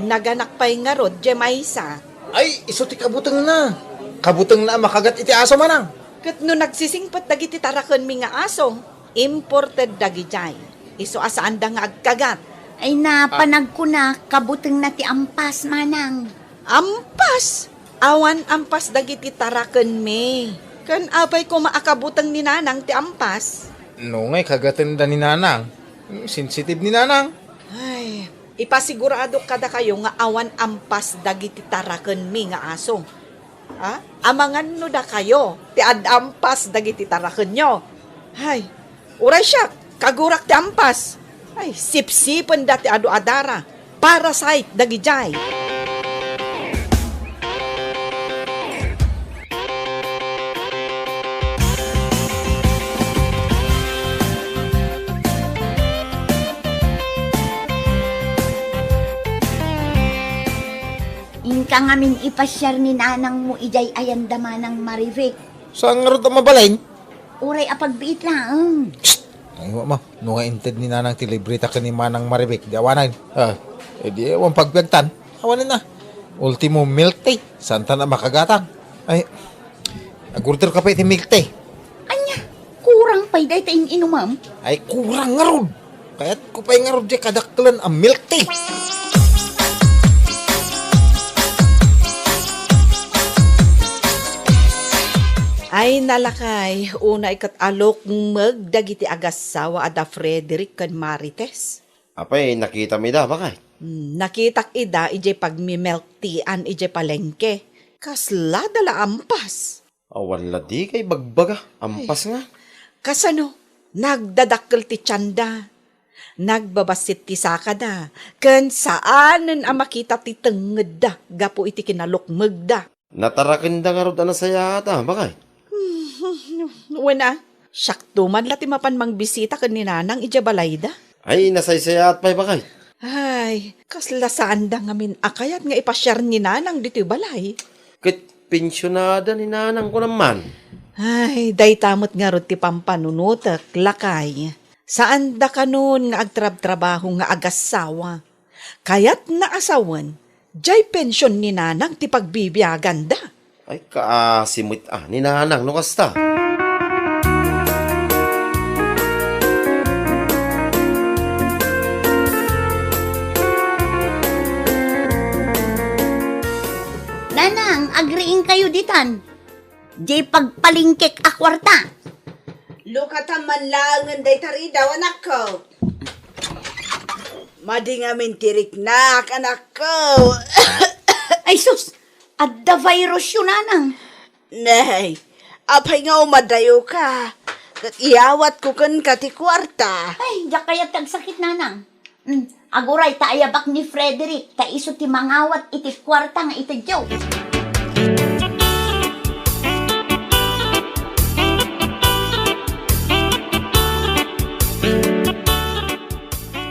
Naganak pay ngarud diay maysa. Ay, isu ti kabutengna. Kabutengna a makagat iti aso, Manang. Ket no nagsisingpet dagiti tarakenmi nga aso, imported dagidiay. Isu a saanda nga agkagat. Ay na, Ah. panagkuna, kabutengna ti ampas, Manang. Ampas? Awan ampas dagiti tarakenmi. Ken apay koma a kabuteng ni Nanang ti ampas? No ngay kagatenda ni Nanang, sensitive ni Nanang. Ay, ipasigurado kadakayo nga awan ampas dagiti tarakenmi nga aso. Ha? Amangan no dakayo ti ad-ampas dagiti tarakenyo. Hay, uray siak, kagurak ti ampas. Ay, sipsipenda ti adu a dara. Parasite dagidiay. Inka ngamin ipasiar ni nanangmo idiay ayanda, Manang Marivic. Saan ngarud a mabalin? Uray a pagbiit laeng. Psst! Ay, wa ma. No nga inted ni Nanang ti libreta ken ni Manang Marivic, di awanen. Ah, eh, di awan pagbiagtan. Awanen na. Ultimo milk tea. Saan ta na makagatang? Ay, agorder ka pay ti milk tea. Ania? Kurang pay dayta in-inumam? Ay, kurang ngarud. Kayatko pay ngarud diay kadakkelen a milk tea. Ay, nalakay, unay ket a lukmeg dagiti agassawa a da Frederick ken Marites. Apay, nakitam ida, baket? Hmm, nakitak ida idiay pagmi-milk tea-an idiay palengke. Kasla da la ampas. Awan la dika ibagbaga, ampas nga. Kasano? Nagdadakkel ti tienda. Nagbabassit ti sakada. Ken saanen a makita ti tengngedda gapu iti kinalukmegda. Natarakenda ngarud a nasayaat a, baket? Wen a, siakto man la ti mapan mangbisita ken ni Nanang idiay balayda. Ay, nasaysayaat pay, baket? Ay, kasla saanda ngamin a kayat nga ipasiar ni Nanang ditoy balay. Ket Pensionada ni Nanang, kunam man. Ay, dayta met ngarud ti pampanunotek, lakay. Saanda kanon nga agtrabtrabaho nga agassawa. Kayatna a sawen, jay pension ni Nanang ti pagbibiaganda. Ay, kaasi met a ni Nanang no kasta. Nanang, agriingkayo ditan. Jay pagpalengkek a kuarta. Lukatan man laengen dayta ridaw, anakko. Madi ngamin ti riknak, anakko. Ay sus, adda virusyo, Nanang. Nay, apay nga umadayoka? Ket iyawatko kenka ti kuarta. Ay, diak kayat ti agsakit, Nanang. Mm, aguray ta ayabak ni Frederick, ta isu ti mangawat iti kuarta nga itedyo.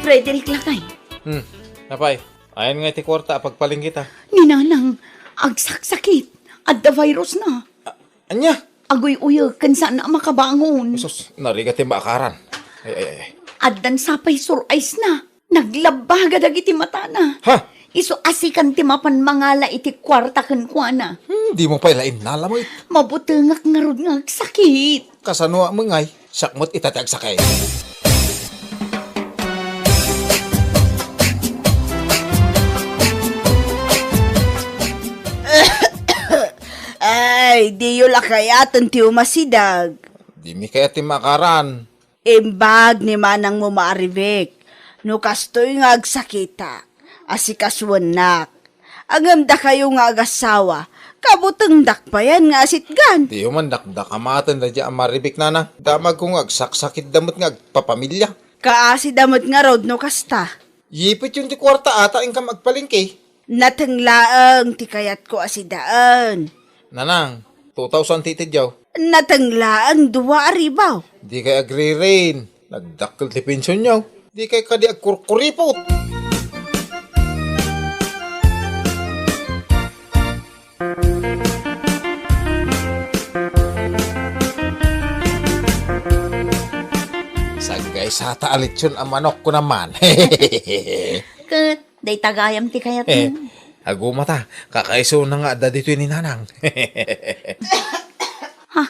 Frederick, lakay. Hmm, apay, ayan nga iti kuarta a pagpalengketa. Ni Nanang, agsaksakit. Adda virus na. A-, ania? Aguy-uyek ken saan a makabangon. Sus, narigat ti maakaran. Ay, ay, ay, ay. Addan sapay sur-eyes na. Naglabbaga dagiti matana. Ha? Isu a sikan ti mapan mangala iti kuarta kenkuana. Hmm, dimo pay la innala met. Mabutengak ngarud nga agsakit. Kasano a mengay? Siak met ita ti agsakit. Ay, diyo la kayaten ti umasideg. Dimi kayat ti maakaran. Imbag ni manangmo, Maribek, no kastoy nga agsakitak, asikasuennak. Ngem dakayo nga agassawa, kabutengdak payen nga asitgan. Diyo man dakdakamaten daydiay a Maribek, Nanang. Damagko nga agsaksakitda met nga agpapamilia. Kaasida met ngarud no kasta. Yipetyon ti kuarta a ta inkam agpalengke. Nateng laeng ti kayatko a sidaen. Nanang, two thousand ti itedyo. Nateng laeng dua a ribu. Dikay agririn. Nagdakkel ti pensionyo. Dikay kadi agkurkuripot. Saggaysata a litson a manok, kunam man. Ket dayta gayam ti kayatmo. Eh, agumata, kakaisuna nga adda ditoy ni Nanang. Ha?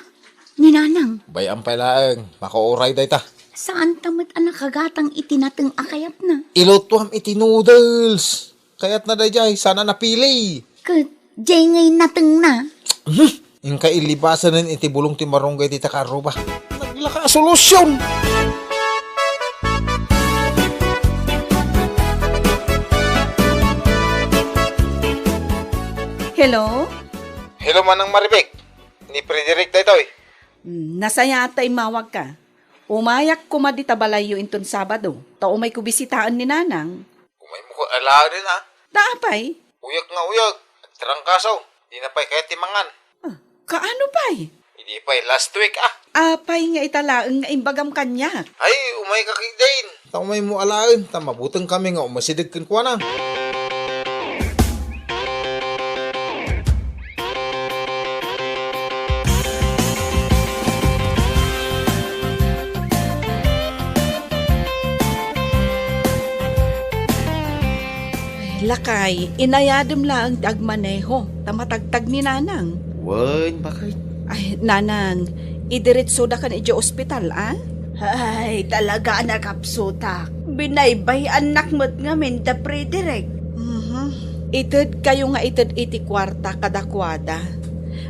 Ni Nanang? Bay-am pay laeng, makauray dayta. Saanta met a nakagatang iti nateng a kayatna? Ilutuam iti noodles. Kayatna daydiay, saan a napili. Ket, jay ngay natengna. Hmm. Inka ilibasanen iti bulong ti marunggay dita karruba. Naglaka a solusyon! Hello? Hello, Manang Maribek. Ni Frederick daytoy. Hmm, nasayaat ta immawagka. Umayak koma dita balayyo inton Sabado, ta umayko bisitaen ni Nanang. Umaymo koma alaen, a? Ta apay? Uyek nga uyek, agtrangkaso. Dina pay kayat ti mangan. Ah, kaano pay? Idi pay last week, a. Apay nga ita laeng nga imbagam kaniak? Ay, umayka ketdin. Ta umaymo alaen, ta mabutengkami nga umasideg kenkuana. Lakay, inayadem laeng ti agmaneho, ta matagtag ni Nanang. Wen, bakit? Ay, Nanang, idiretsodakon idiay ospital, a? Ay, talaga a nakapsutak. Binaybay-annak met ngamin da Frederick. Mhm. Itedkayo nga ited iti kuarta kadakuada.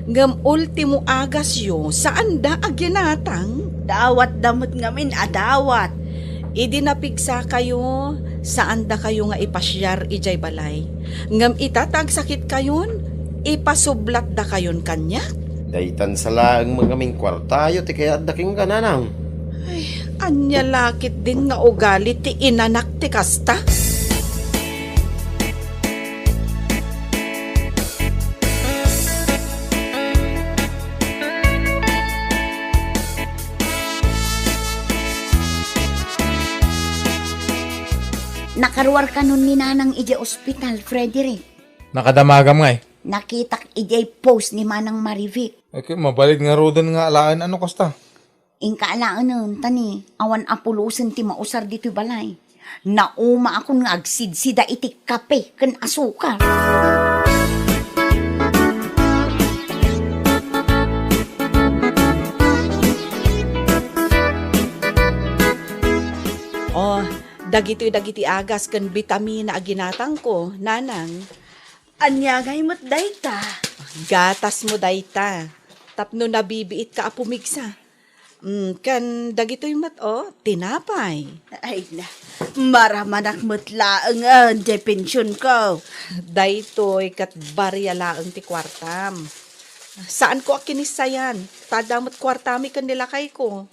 Ngem ultimo agasyo, saanda a ginatang? Dawatda met ngamin a dawat. Idi napigsakayo, saandakayo nga ipasiar idiay balay. Ngem ita ta agsakitkayon, ipasublatdakayon kaniak. Daytan sa laeng met ngamin kuartayo ti kayatda kenka, Nanang. Ay, ania la ketdin nga ugali ti inanak ti kasta? Nakaruarkanon ni Nanang idiay ospital, Frederick. Nakadamagam ngay. Nakitak idiay post ni Manang Marivic. Ay, ket mabalin ngaruden nga alaen, ano kasta? Inka alaenen, ta ni, awan a pulosen ti mausar ditoy balay. Naumaakon nga agsidsida iti kape ken asukar. Oh, dagitoy dagiti agas ken bitamina a ginatangko, nanang. Ania ngay met dayta? Gatasmo dayta. Tapno nabibiitka a pumigsa. Mm, ken dagitoy met, oh, tinapay. Ay na, maramanak met laengen, diay pensionko. Daytoy ket baria laeng ti kuartam. Saanko a kinissayan, ta adda met kuartami ken ni lakayko.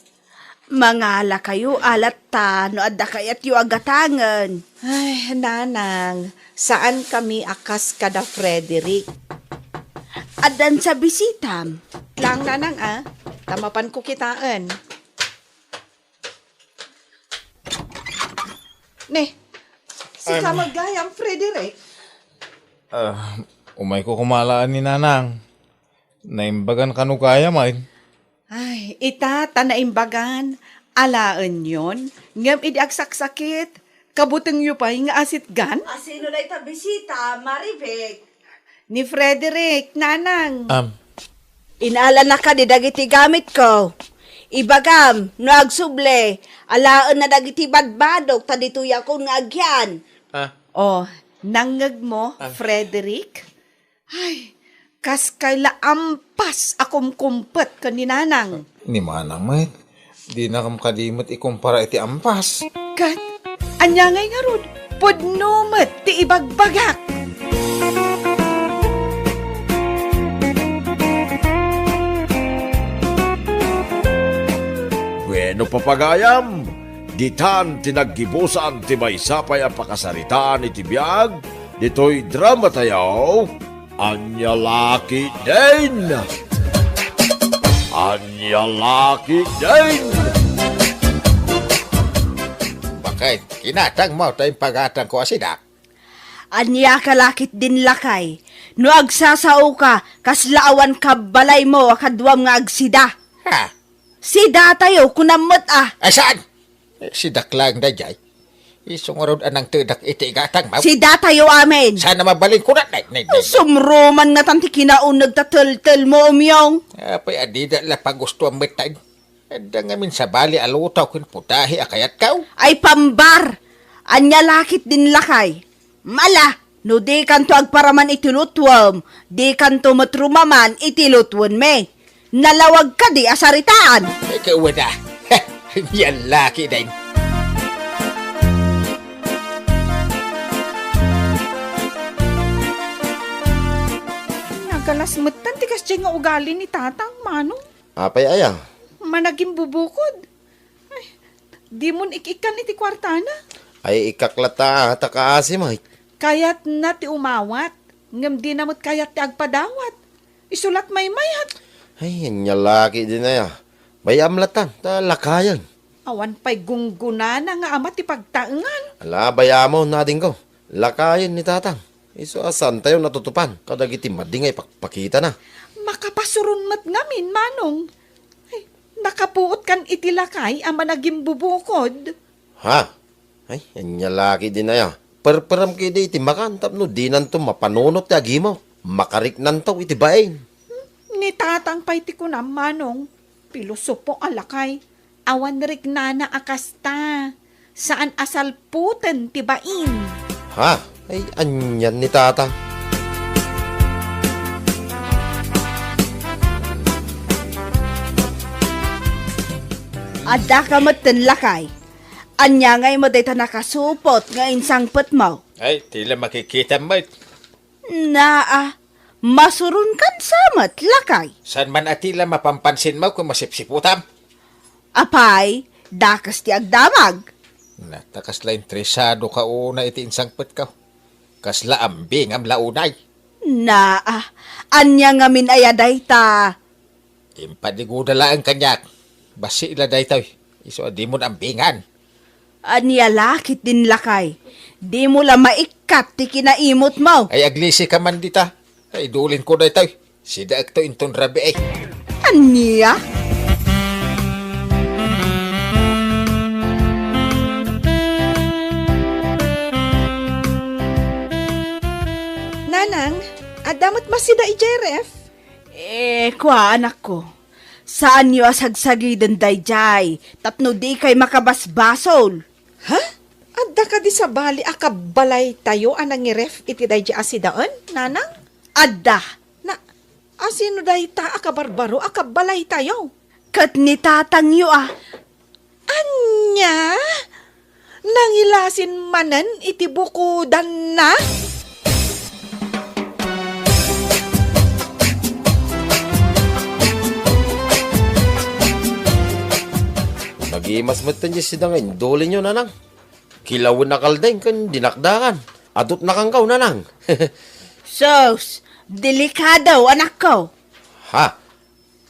Mangalakayo a latta no adda kayatyo a gatangen. Ay, nanang, saankami a kas kada Frederick. Addan sa bisitam. Lang, nanang, ah. Ta mapanko kitaen. Ne, sika Ano? Met gayam, Frederick? Ah, umayko koma alaen ni nanang. Naimbagan kano gayam, ay? Ay, ita, ta naimbagan. Alaenyon, ngem idi agsaksakit, kabutengyo pay nga asitgan? Asino dayta bisita, Marivic? Ni Frederick, nanang. Am. Inala na kadi dagiti gamitko. Ibagam, no agsubli, alaenna dagiti badbadok, ta ditoyakon nga agian. Ah. Oh, nangngegmo, Ah. Frederick? Ay, kas kayla ampas a kumkumpet ken ni nanang. Ni manang met, dinakam kadi met ikumpara iti ampas. Ket, ania ngay ngarud? Pudno met ti ibagbagak. Bueno, papagayam, ditan ti naggibusan ti maysa pay a pakasaritaan iti biag ditoy drama tayo. Ania la ketdin? Ania la ketdin? Baket, kinatangmo ta impagatangko a sidak? Ania ka la ketdin, lakay? No agsasaoka, kasla awan kabbalaymo a kaduam nga agsida. Ha? Sidatayo, kunam met a. Ay, saan? Eh, sidak laeng daydiay. Isu ngarud a nangtedak iti igatangmo. Sidatayo amin. Saan a mabalin kunam? Nay, nay, nay. Sumruman ngatan ti kinauneg ta teltelmo, Umyong. Apay a dida la pagustuan met tayo. Adda ngamin sabali a luto ken putahe a kayatko. Ay, pambar! Ania la ketdin, lakay? Mala, no dikanto agparaman iti lutuem, dikanto met rumaman iti lutuenmi. Nalawag kadi a saritaan. Ikaw da. Yan laki din. Nagalas metten ti kasdiay nga ugali ni Tatang, Manong. Apay aya? Managimbubukod. Ay, dimon ik-ikkan iti kuartana. Ay, ikkak latta, ta kaasi, Mike. Kayatna ti umawat, ngem dina met kayat ti agpadawat. Isu la ti maymayat. Ay, ania la ketdin aya. Bay-am latta, ta lakayen. Awan pay gunggonana nga ama ti pagtaengan. Ala, bay-amon, adingko. Lakayen ni Tatang. Isu a saantayo natutupan kadagiti madi nga ipakpakitana. Makapasuron met ngamin, Manong. Ay, nakapuotkan iti lakay a managimbubukod. Ha? Ay, ania la ketdin aya. Perperem ketdi iti makan tapno dinanto mapanunot ti agimut. Makariknanto iti bain. Ni Tatang pay ti kunam, Manong. Pilosopo a lakay. Awan riknana a kasta. Saan a salputen ti bain. Ha? Ay, anian ni Tatang? Addaka metten, lakay. Ania ngay met dayta nakasupot nga insangpetmo? Ay, ti la makikitam met. Naa, masuronkan sa met, lakay. Saan man a ti la mapampansinmo ken masipsiputam? Apay, dakes ti agdamag. Na, ta kasla interesado ka una iti insangpetko. Kasla ambingam la unay. Naa, ania ngamin aya dayta? Impadiguda laeng kaniak. Bassit la daytoy. Isu a dimon ambingan. Ania la ketdin, lakay? Dimo la maikkat ti kinaimutmo. Ay, aglisi ka man dita. Ay, idulinko daytoy. Sidaekto inton rabii. Ania? Nanang, adda met masida idiay ref? Eh, kua, anakko. Saanyo a sagsagiden daydiay tapno dikay makabasbasol. Ha? Adda kadi sabali a kabbalaytayo a nangiref iti daydiay a sidaen, nanang? Adda. Na, asino dayta a kabarbaro a kabbalaytayo? Ket ni tatangyo a. Ania? Nangilasin manen iti bukodanna? Nagimas metten diay sida nga indulinyo, nanang. Kilawen a kaldeng ken dinakdakan. Adutnakankaw, nanang. Sus, delikado, anakko. Ha?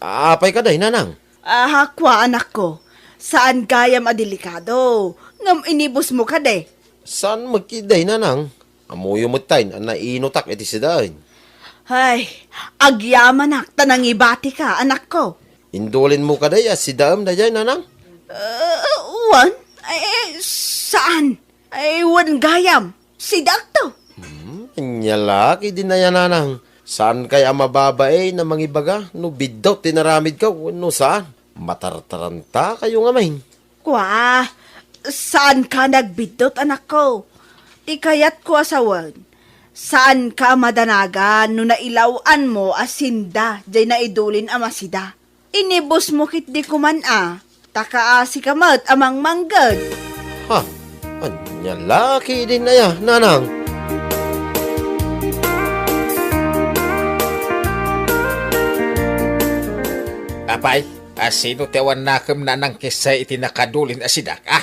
Apay kadi, nanang? Ah, kua, anakko. Saan gayam a delikado. Ngem inibusmo kadi. Saan met kadi, nanang? Ammoyo metten a nainutak iti sidaen. Ay, agyamanak ta nangibatika, anakko. Indulinmo kadi a sidaem daydiay, nanang? Ah, wen? Eh, saan? Ay, wen gayam. Sidaekto. Hmm, ania la ketdin aya, nanang? Saankay a mababain a mangibaga no biddut ti inaramidko wenno saan? Matartarantakayo ngamin. Kua, saanka nagbiddut, anakko. Ti kayatko a sawen, saanka a madanagan no nailaw-anmo a sinda diay naidulin a masida. Inibusmo ketdi koman a, ta kaasika met a mangmangged. Ha? Ania la ketdin aya, nanang? Apay, asino ti awan nakem, nanang, kessay iti nakadulin a sidak, a?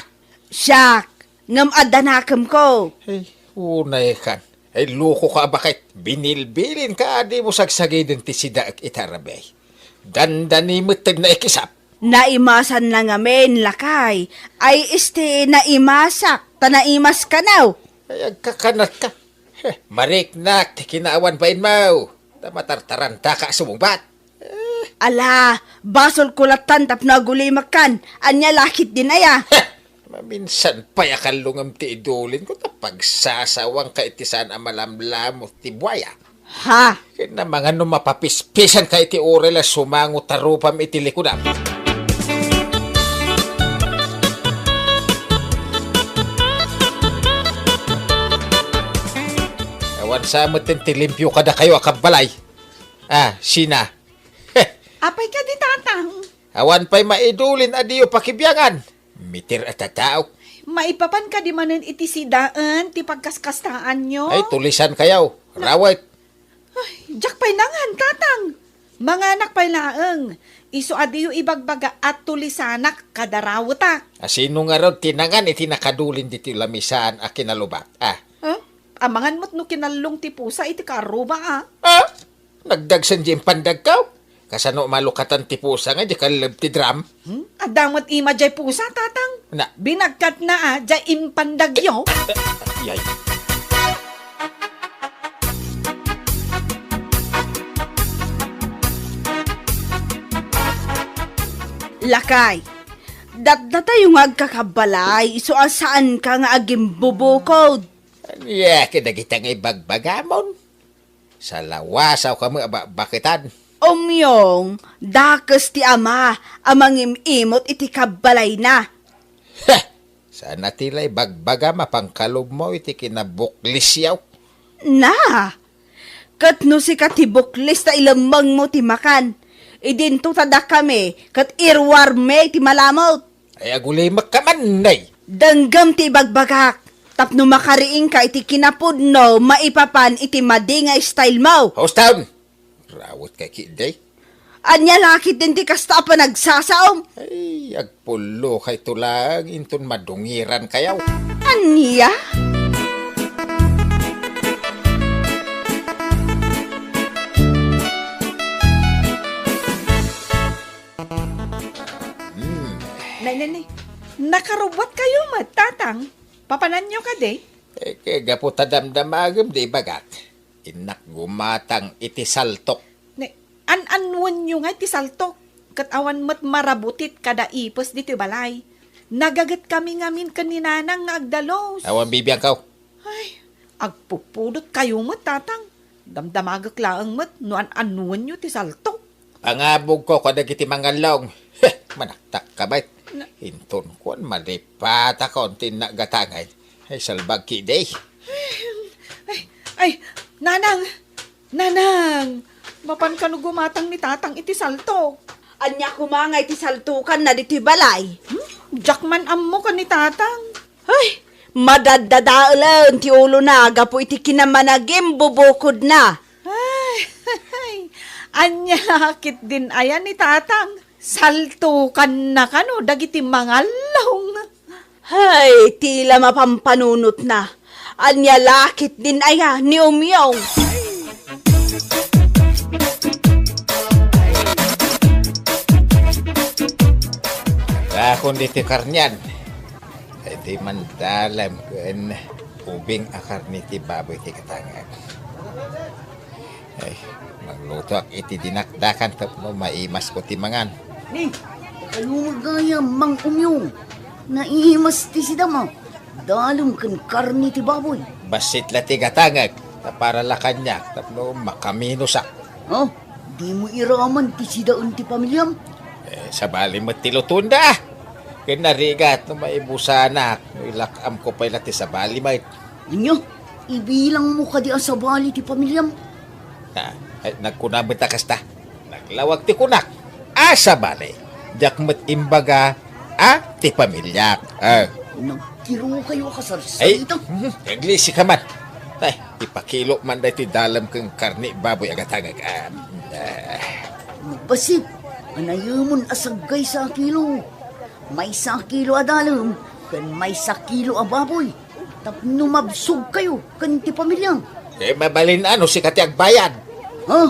Siak, ngem adda nakemko. Ay, unaykan. Ay, lokoka a baket. Binilbilinka a dimo sagsagiden ti sidaek ita rabii. Dandani metten naikisap. Naimasanna ngamin, lakay. Ay, isti naimasak, ta naimaskanaw. Ay, agkakanatka. Heh, mariknak ti kinaawan bainmo. Ta matartarantaka a sumungbat. Ala, basolko lattan tapno agulimekkan. Ania la ketdin aya? Heh, maminsan pay a kallungem ti idulinko ta pagsasawangka iti saan a malamlamo ti buaya. Ha? Ken namangan no mapapispisanka iti uray la sumango ta rupam iti likudam. Awan sa metten ti limpio kadakayo a kabbalay. Ah, sina? Heh. Apay kadi, Tatang? Awan pay maidulin a diyo pakibiangan. Mitir a tataok. Maipapan kadi manen iti sidaen ti pagkaskastaanyo? Ay, tulisankayo. Na- Rawet. Ay, diak pay nangan, Tatang. Manganak pay laeng. Isu a diyo ibagbaga a tulisanak kada rawetak. Asino ngarud ti nangan iti nakadulin ditoy lamisaan a kinalubak? Ah. Huh? Amangan met no kinallong ti pusa iti karruba, ah. Ah? Nagdagsen di impandagko? Kasano malukatan ti pusa nga di kalleb ti drum? Hmm? Adda met ima diay pusa, Tatang. Na- Binagkatna, ah, diay impandagyo. Yay. Lakay, datdatayo nga agkakabbalay, isu a saanka nga agimbubukod. Ania kadagita nga ibagbagamon? Salawasawka met a baketan. Umyong, dakes ti ama a mangim-imot iti kabbalayna. Heh! Saan a ti la ibagbagam a pangkalubmo iti kinabuklisyo? Na! Ket no sika ti buklis ta ilemmengmo ti makan, idinto ta dakami ket iruarmi ti malamut. Ay, agulimekka man, nay! Denggem ti ibagbagak, tapno makariingka iti kinapudno maipapan iti madi nga style mo. Houston! Rawet kay ki, day? Ania la ketdin ti kasta a panagsasaom? Ay, agpullo kay to laeng inton madungiran kayaw. Ania? Hmm. Nay, nay, nay. Nakarubbuat kayo met, Tatang. Papananyo kadi? Eh, kay gapu ta damdamagem di ibagak. Innak gumatang iti saltok. Ne, an-annuenyo ngay ti saltok, ket awan met marabutit kada ipes ditoy balay. Nagagetkami ngamin ken ni Nanang nga agdalus. Awan bibiangkaw. Ay, agpupudotkayo met, Tatang. Damdamagek laeng met no an-annuenyo ti saltok. Pangabugko kadagiti mangallong. Heh, manaktakka met. Na- Inton kuan, malipatakon ti innak gatangay. Ay, salbag kidi. Ay, ay, Nanang! Nanang! Mapan kano gumatang ni Tatang iti saltok? Ania koma nga iti saltokanna ditoy balay? Hmm? Diak man ammo ken ni Tatang. Ay, madaddadaelen ti ulona gapu iti kinamanagimbubukodna. Ay, ania la ketdin aya ni Tatang? Saltokanna kano dagiti mangallong? Hay, ti la mapampanunotna. Ania la ketdin aya ni Umyong? Dakon ditoy karnian. Ay, di man dalem ken ubing a karne ti baboy ti gatangek. Ay, manglutoak iti dinakdakan tapno maimasko ti mangan. Ni, pakalumegayo, Mang Umyong. Naimas ti sidam a dalem ken karne ti baboy. Bassit la ti gatangek, ta para la kaniak tapno makaminusak. Oh, dimo iraman ti sidaen ti pamiliam? Eh, sabali met ti lutonda. Ken narigat no maibusanak, no ilak-amko pay la ti sabali met. Ania, ibilangmo kadi a sabali ti pamiliam? Ah, ay, nagkuna met a kasta. Naglawag ti kunak. A sabali. Diak met imbaga a ti pamiliak. Ah. Nagkirukayo a kasarsaritang. Ay, mhm, aglisi ka man. Ay, ipakilo man daytoy dalem ken karne baboy a gatangek. Ah, ah. Bassit, anayemon a saggaysa a kilo. Maysa a kilo a dalem, ken maysa a kilo a baboy. Tapno mabsogkayo ken ti pamiliam. Eh, mabalin a no sika ti agbayad. Ha?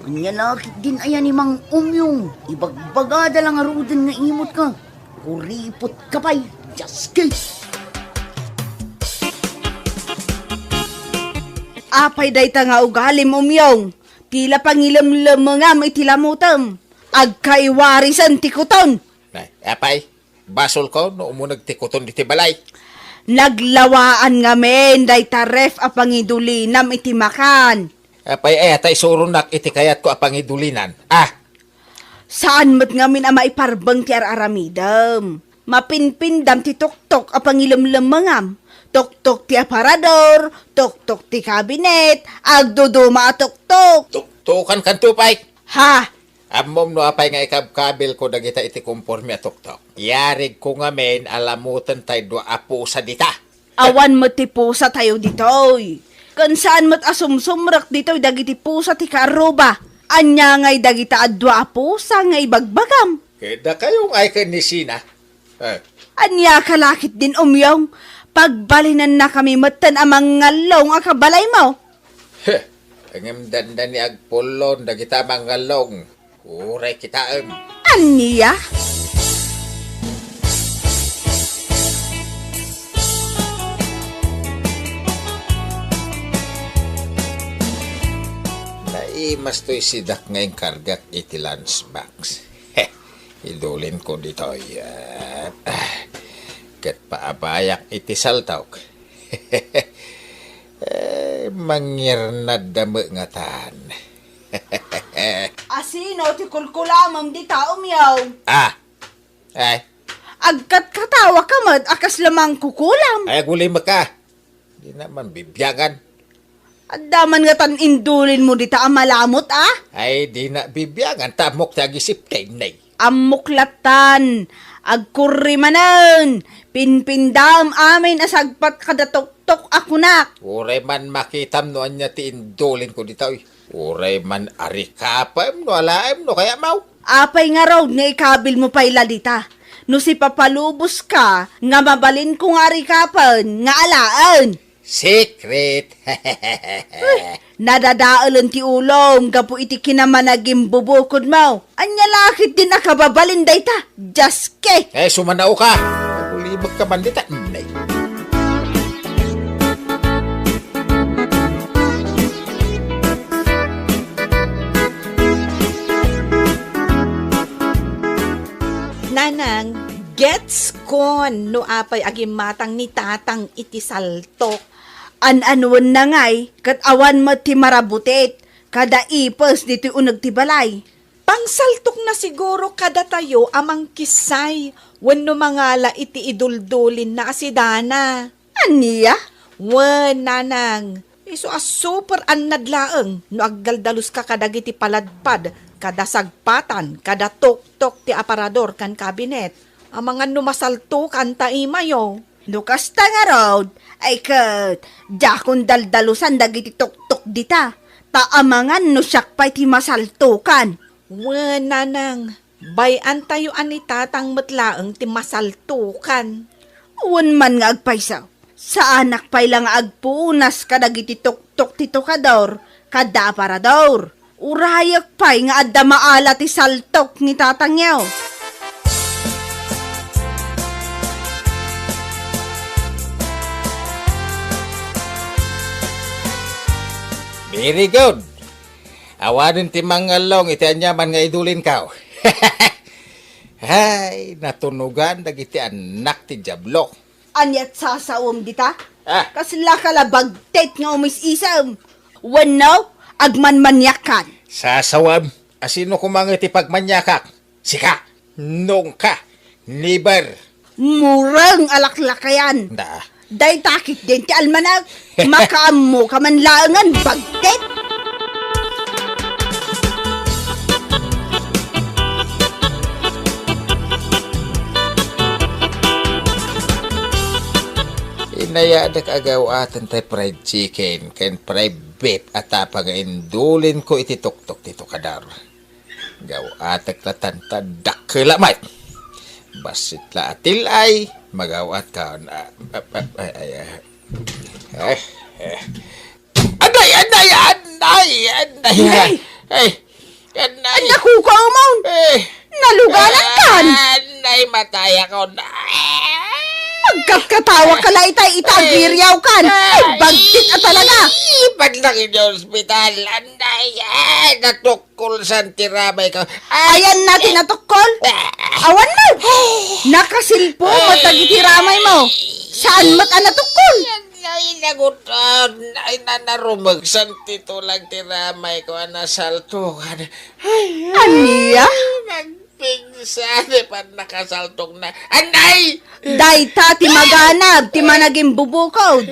Ania la ketdin aya ni Mang Umyong, ibagbagada la ngaruden nga imut ka. Kuripot ka pay, Jaski! Apay dayta nga ugalim, Umyong? Ti la pangilemlemengam iti lamutem. Agkaiwarisen ti kuton. Nay, apay, basolko no umuneg ti kuton diti balay. Naglawaan ngamin dayta ref a pangidulinam iti makan. Apay aya ta isuronak iti kayatko a pangidulinan? Ah! Saan met ngamin a maiparbeng ti ar-aramidem. Mapinpindam ti tuktok a pangilemlemengam. Tuktok ti aparador, tuktok ti kabinet, agduduma a tuktok. Tuktokan kanto pay. Ha? Ammom no apay nga ikabkabilko dagita iti komporme a tuktok? Yarigko ngamin a lamoten tay dua a pusa dita. Awan met ti pusatayo ditoy. Ken saan met a sumsumrek ditoy dagiti pusa ti kaarruba. Ania ngay dagita a dua a pusa nga ibagbagam? Ket dakayo ngay ken ni Sina. Eh. Ania ka la ketdin, Umyong? Pagbalinennakami metten a mangngallong a kabalaymo. Heh, ngem dandani agpullon dagita a mangngallong. Uray kitaem. Ania? Naimas toy sidak nga inkargak iti lunch box. Idulinko ditoy. Ah, ket paabayak iti saltok. Eh, mangyernadda met ngatan. Asino ti kulkulamem dita, Umyong? Ah, ay. Agkatkatawa ka met a kasla mangkukulam. Ay, agulimek ka. Dina man bibiangan. Adda man ngatan indulinmo dita a malamut, a? Ay, dina bibiangan, ta ammok ti agisipka, inay. Ammok lattan, agkurri manen, pinpindam amin a sagpat kada tuktok a kunak. Uray man makitam no ania ti indulinko dita, uy. Uray man arikapem no alaem no kayatmo. Apay ngarud nga ikabilmo pay la dita? No sipapaluboska nga mabalinko nga arikapen nga alaen. Secret. Nadadaelen ti ulom gapu iti kinamanagimbubukodmo. Ania la ketdin a kababalin dayta? Jaske! Eh, sumanao ka! Agulibek ka man dita. Nay. Gets kon no apay agimatang ni Tatang iti saltok. An-anuenna ngay, ket awan met ti marabutit, kada ipes ditoy uneg ti balay. Pangsaltokna siguro kadatayo a mangkissay wenno mangala iti iduldulinna a si Dana. Ania? Wen, nanang, isu a super annad laeng no agdaldaluska kadagiti paladpad, kada sagpatan, kada tuktok ti aparador ken kabinet. Amangan no masaltokan ta imayo. No kasta ngarud, ay ket, diakon daldalusan dagiti tuktok dita, ta amangan no siak pay ti masaltokan. Wen, nanang, bay-antayo a ni Tatang met laeng ti masaltokan. Wen man nga agpayso, saanak pay la nga agpunas kadagiti tuktok ti tokador kadda aparador. Urayek pay nga adda maala ti saltok ni Tatangyo. Very good. Awanen ti mangngallong iti aniaman nga idulinko. Hay, natunogan dagiti annak ti Diablo. Ania't sasawem dita? Ah. Kaslaka la bagtit nga umis-isem. Wenno, agmanmaniakkan. Sasawem? A sino koma nga ti pagmaniakak? Sika? Nunka? Never. Mureng a laklakayan. Da. Dayta ketdin ti almanak. Makaammoka man laengen, bagtit. Inayadek a gaw-aten tay fried chicken ken fried beef a tapang nga indulinko iti tuktok ti tokador. Gaw-atek la tan ta dakkel a met. Bassit la a til-ay, magaw-atkon. Ah, ah, ah, ay, ay, ah. Eh, eh. Anay, anay, anay, anay. Anay! Ay, anay. Ania, kukaw man? Eh. Naluganan kan? Anay, matayakon. Agkatkatawa ka la itay ita, agiriaw kan. Ay, bagtit a talaga. Ay, pagdakit yung ospital. Anay, ay, natuk- Kulsan ti ramay ko. Ay! Ayan na ti natukkol? Ah! Awan mo! Nakasilpo met dagiti ramay mo. Saan met a natukkol? Ay, nagutan. Ay, nanarumegsan ti tulag ti ramay ko a nasaltokan. Ay, ania? Nagpigsa ti pannakasaltokna. Anay! Dayta ti maganab, ti managimbubukod.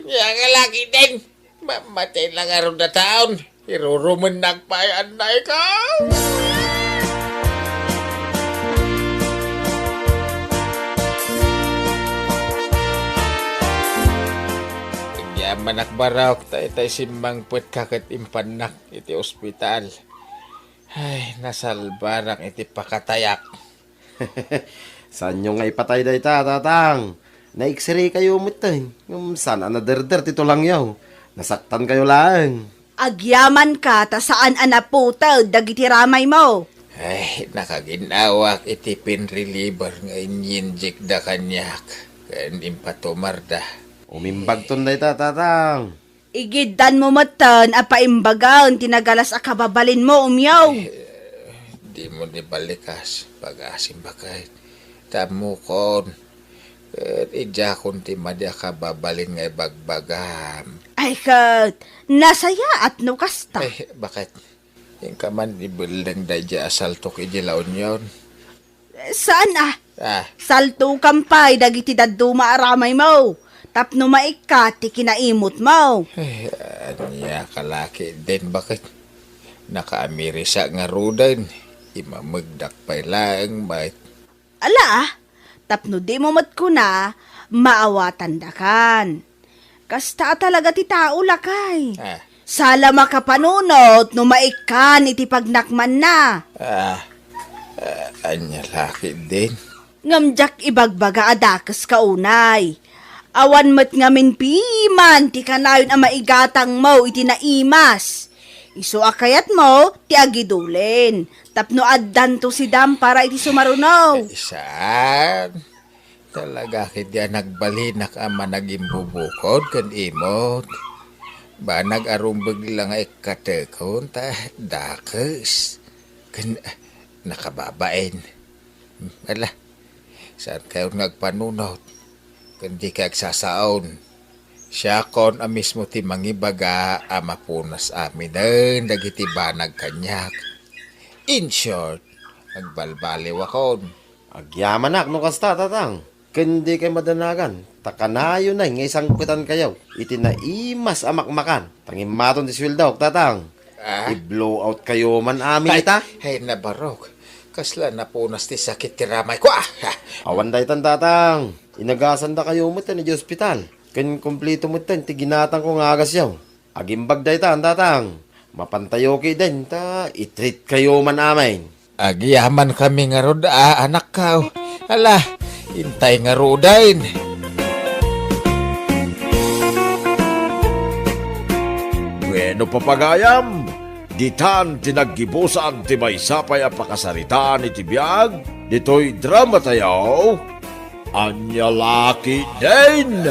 Nia nga laki din. Mamatay la ngarud a taon, irurumennak pay, anay ka. Agyamanak barok, ta itay simmangpetka ket impannak iti ospital. Ay, nasalbanak iti pakatayak. Saanyo nga ipatay dayta, Tatang. Na-X-ray kayo metten. Ngem saan a naderder ti tulangyo. Nasaktan kayo laeng. Agyamanka ta saan a naputed dagiti ramay mo. Ay, nakaginnawak iti pain reliever nga inyinjekda kaniak ken impatumarda. Umimbagton dayta, Tatang. Igiddan mo metten a paimbagen ti nagalas a kababalinmo, umyaw. Eh, dimo ni balikas, pagasim baket. Tammukon, ket idiakon ti madi a kababalin nga ibagbagam. Ay, ket, nasayaat no kasta. Eh, baket? Inka man ibelleng daydiay a saltok idi La Union. Saan a? Ah. Saltokan pay dagiti dadduma a ramay mo tapno maikkat ti kinaimut mo. Eh, ania ka laki din, baket? Nakaamirisak ngaruden. Imamegdak pay laeng met. Ala, tapno dimo met kuna, maawatandakan. Kasta a talaga ti tao, lakay. Ah. Sala makapanunot no maikkan iti pagnakmanna. Ah, ah, ania laki din? Ngem diak ibagbaga a dakes ka unay. Awan met ngamin piman ti kanayon a maigatangmo iti naimas. Isu a kayatmo ti agidulin, tapno addanto si Dam para iti sumaruno. Eh, saan? Talaga ketdi a nagbalinak a managimbubukod ken imot. Banag a rumbeg la nga ikkatekon ta dakes ken, ah, nakababain. Ala, Saan kayon nga agpanunot? Ken dikay agsasaon. Siakon a mismo ti mangibaga a mapunas aminen dagiti banag kaniak. In short, agbalbaliwakon. Agyamanak no kasta, Tatang. Ken dikay madanagan, ta kanayon nga isangpetankayo iti naimas a makmakan. Tangimmaton ti sueldok, Tatang. Ah? I-blow out kayo man amin ita. Ay, nabarok. Kasla napunas ti sakit ti ramay ko. Ah! Awan daytan, Tatang. Inagasanda kayo met ni ospital. Ken kumplito met ti ginatang ko nga agasyo. Agimbag daytan, Tatang. Mapantayo ki den ta i-treat kayo man amin. Agyaman kami ngarud a, anakko. Ala, intay ngaruden. Bueno, papagayam, ditan ti naggibusan ti maysa pay a pakasaritaan iti biag ditoy drama tayo. Ania la ketdin!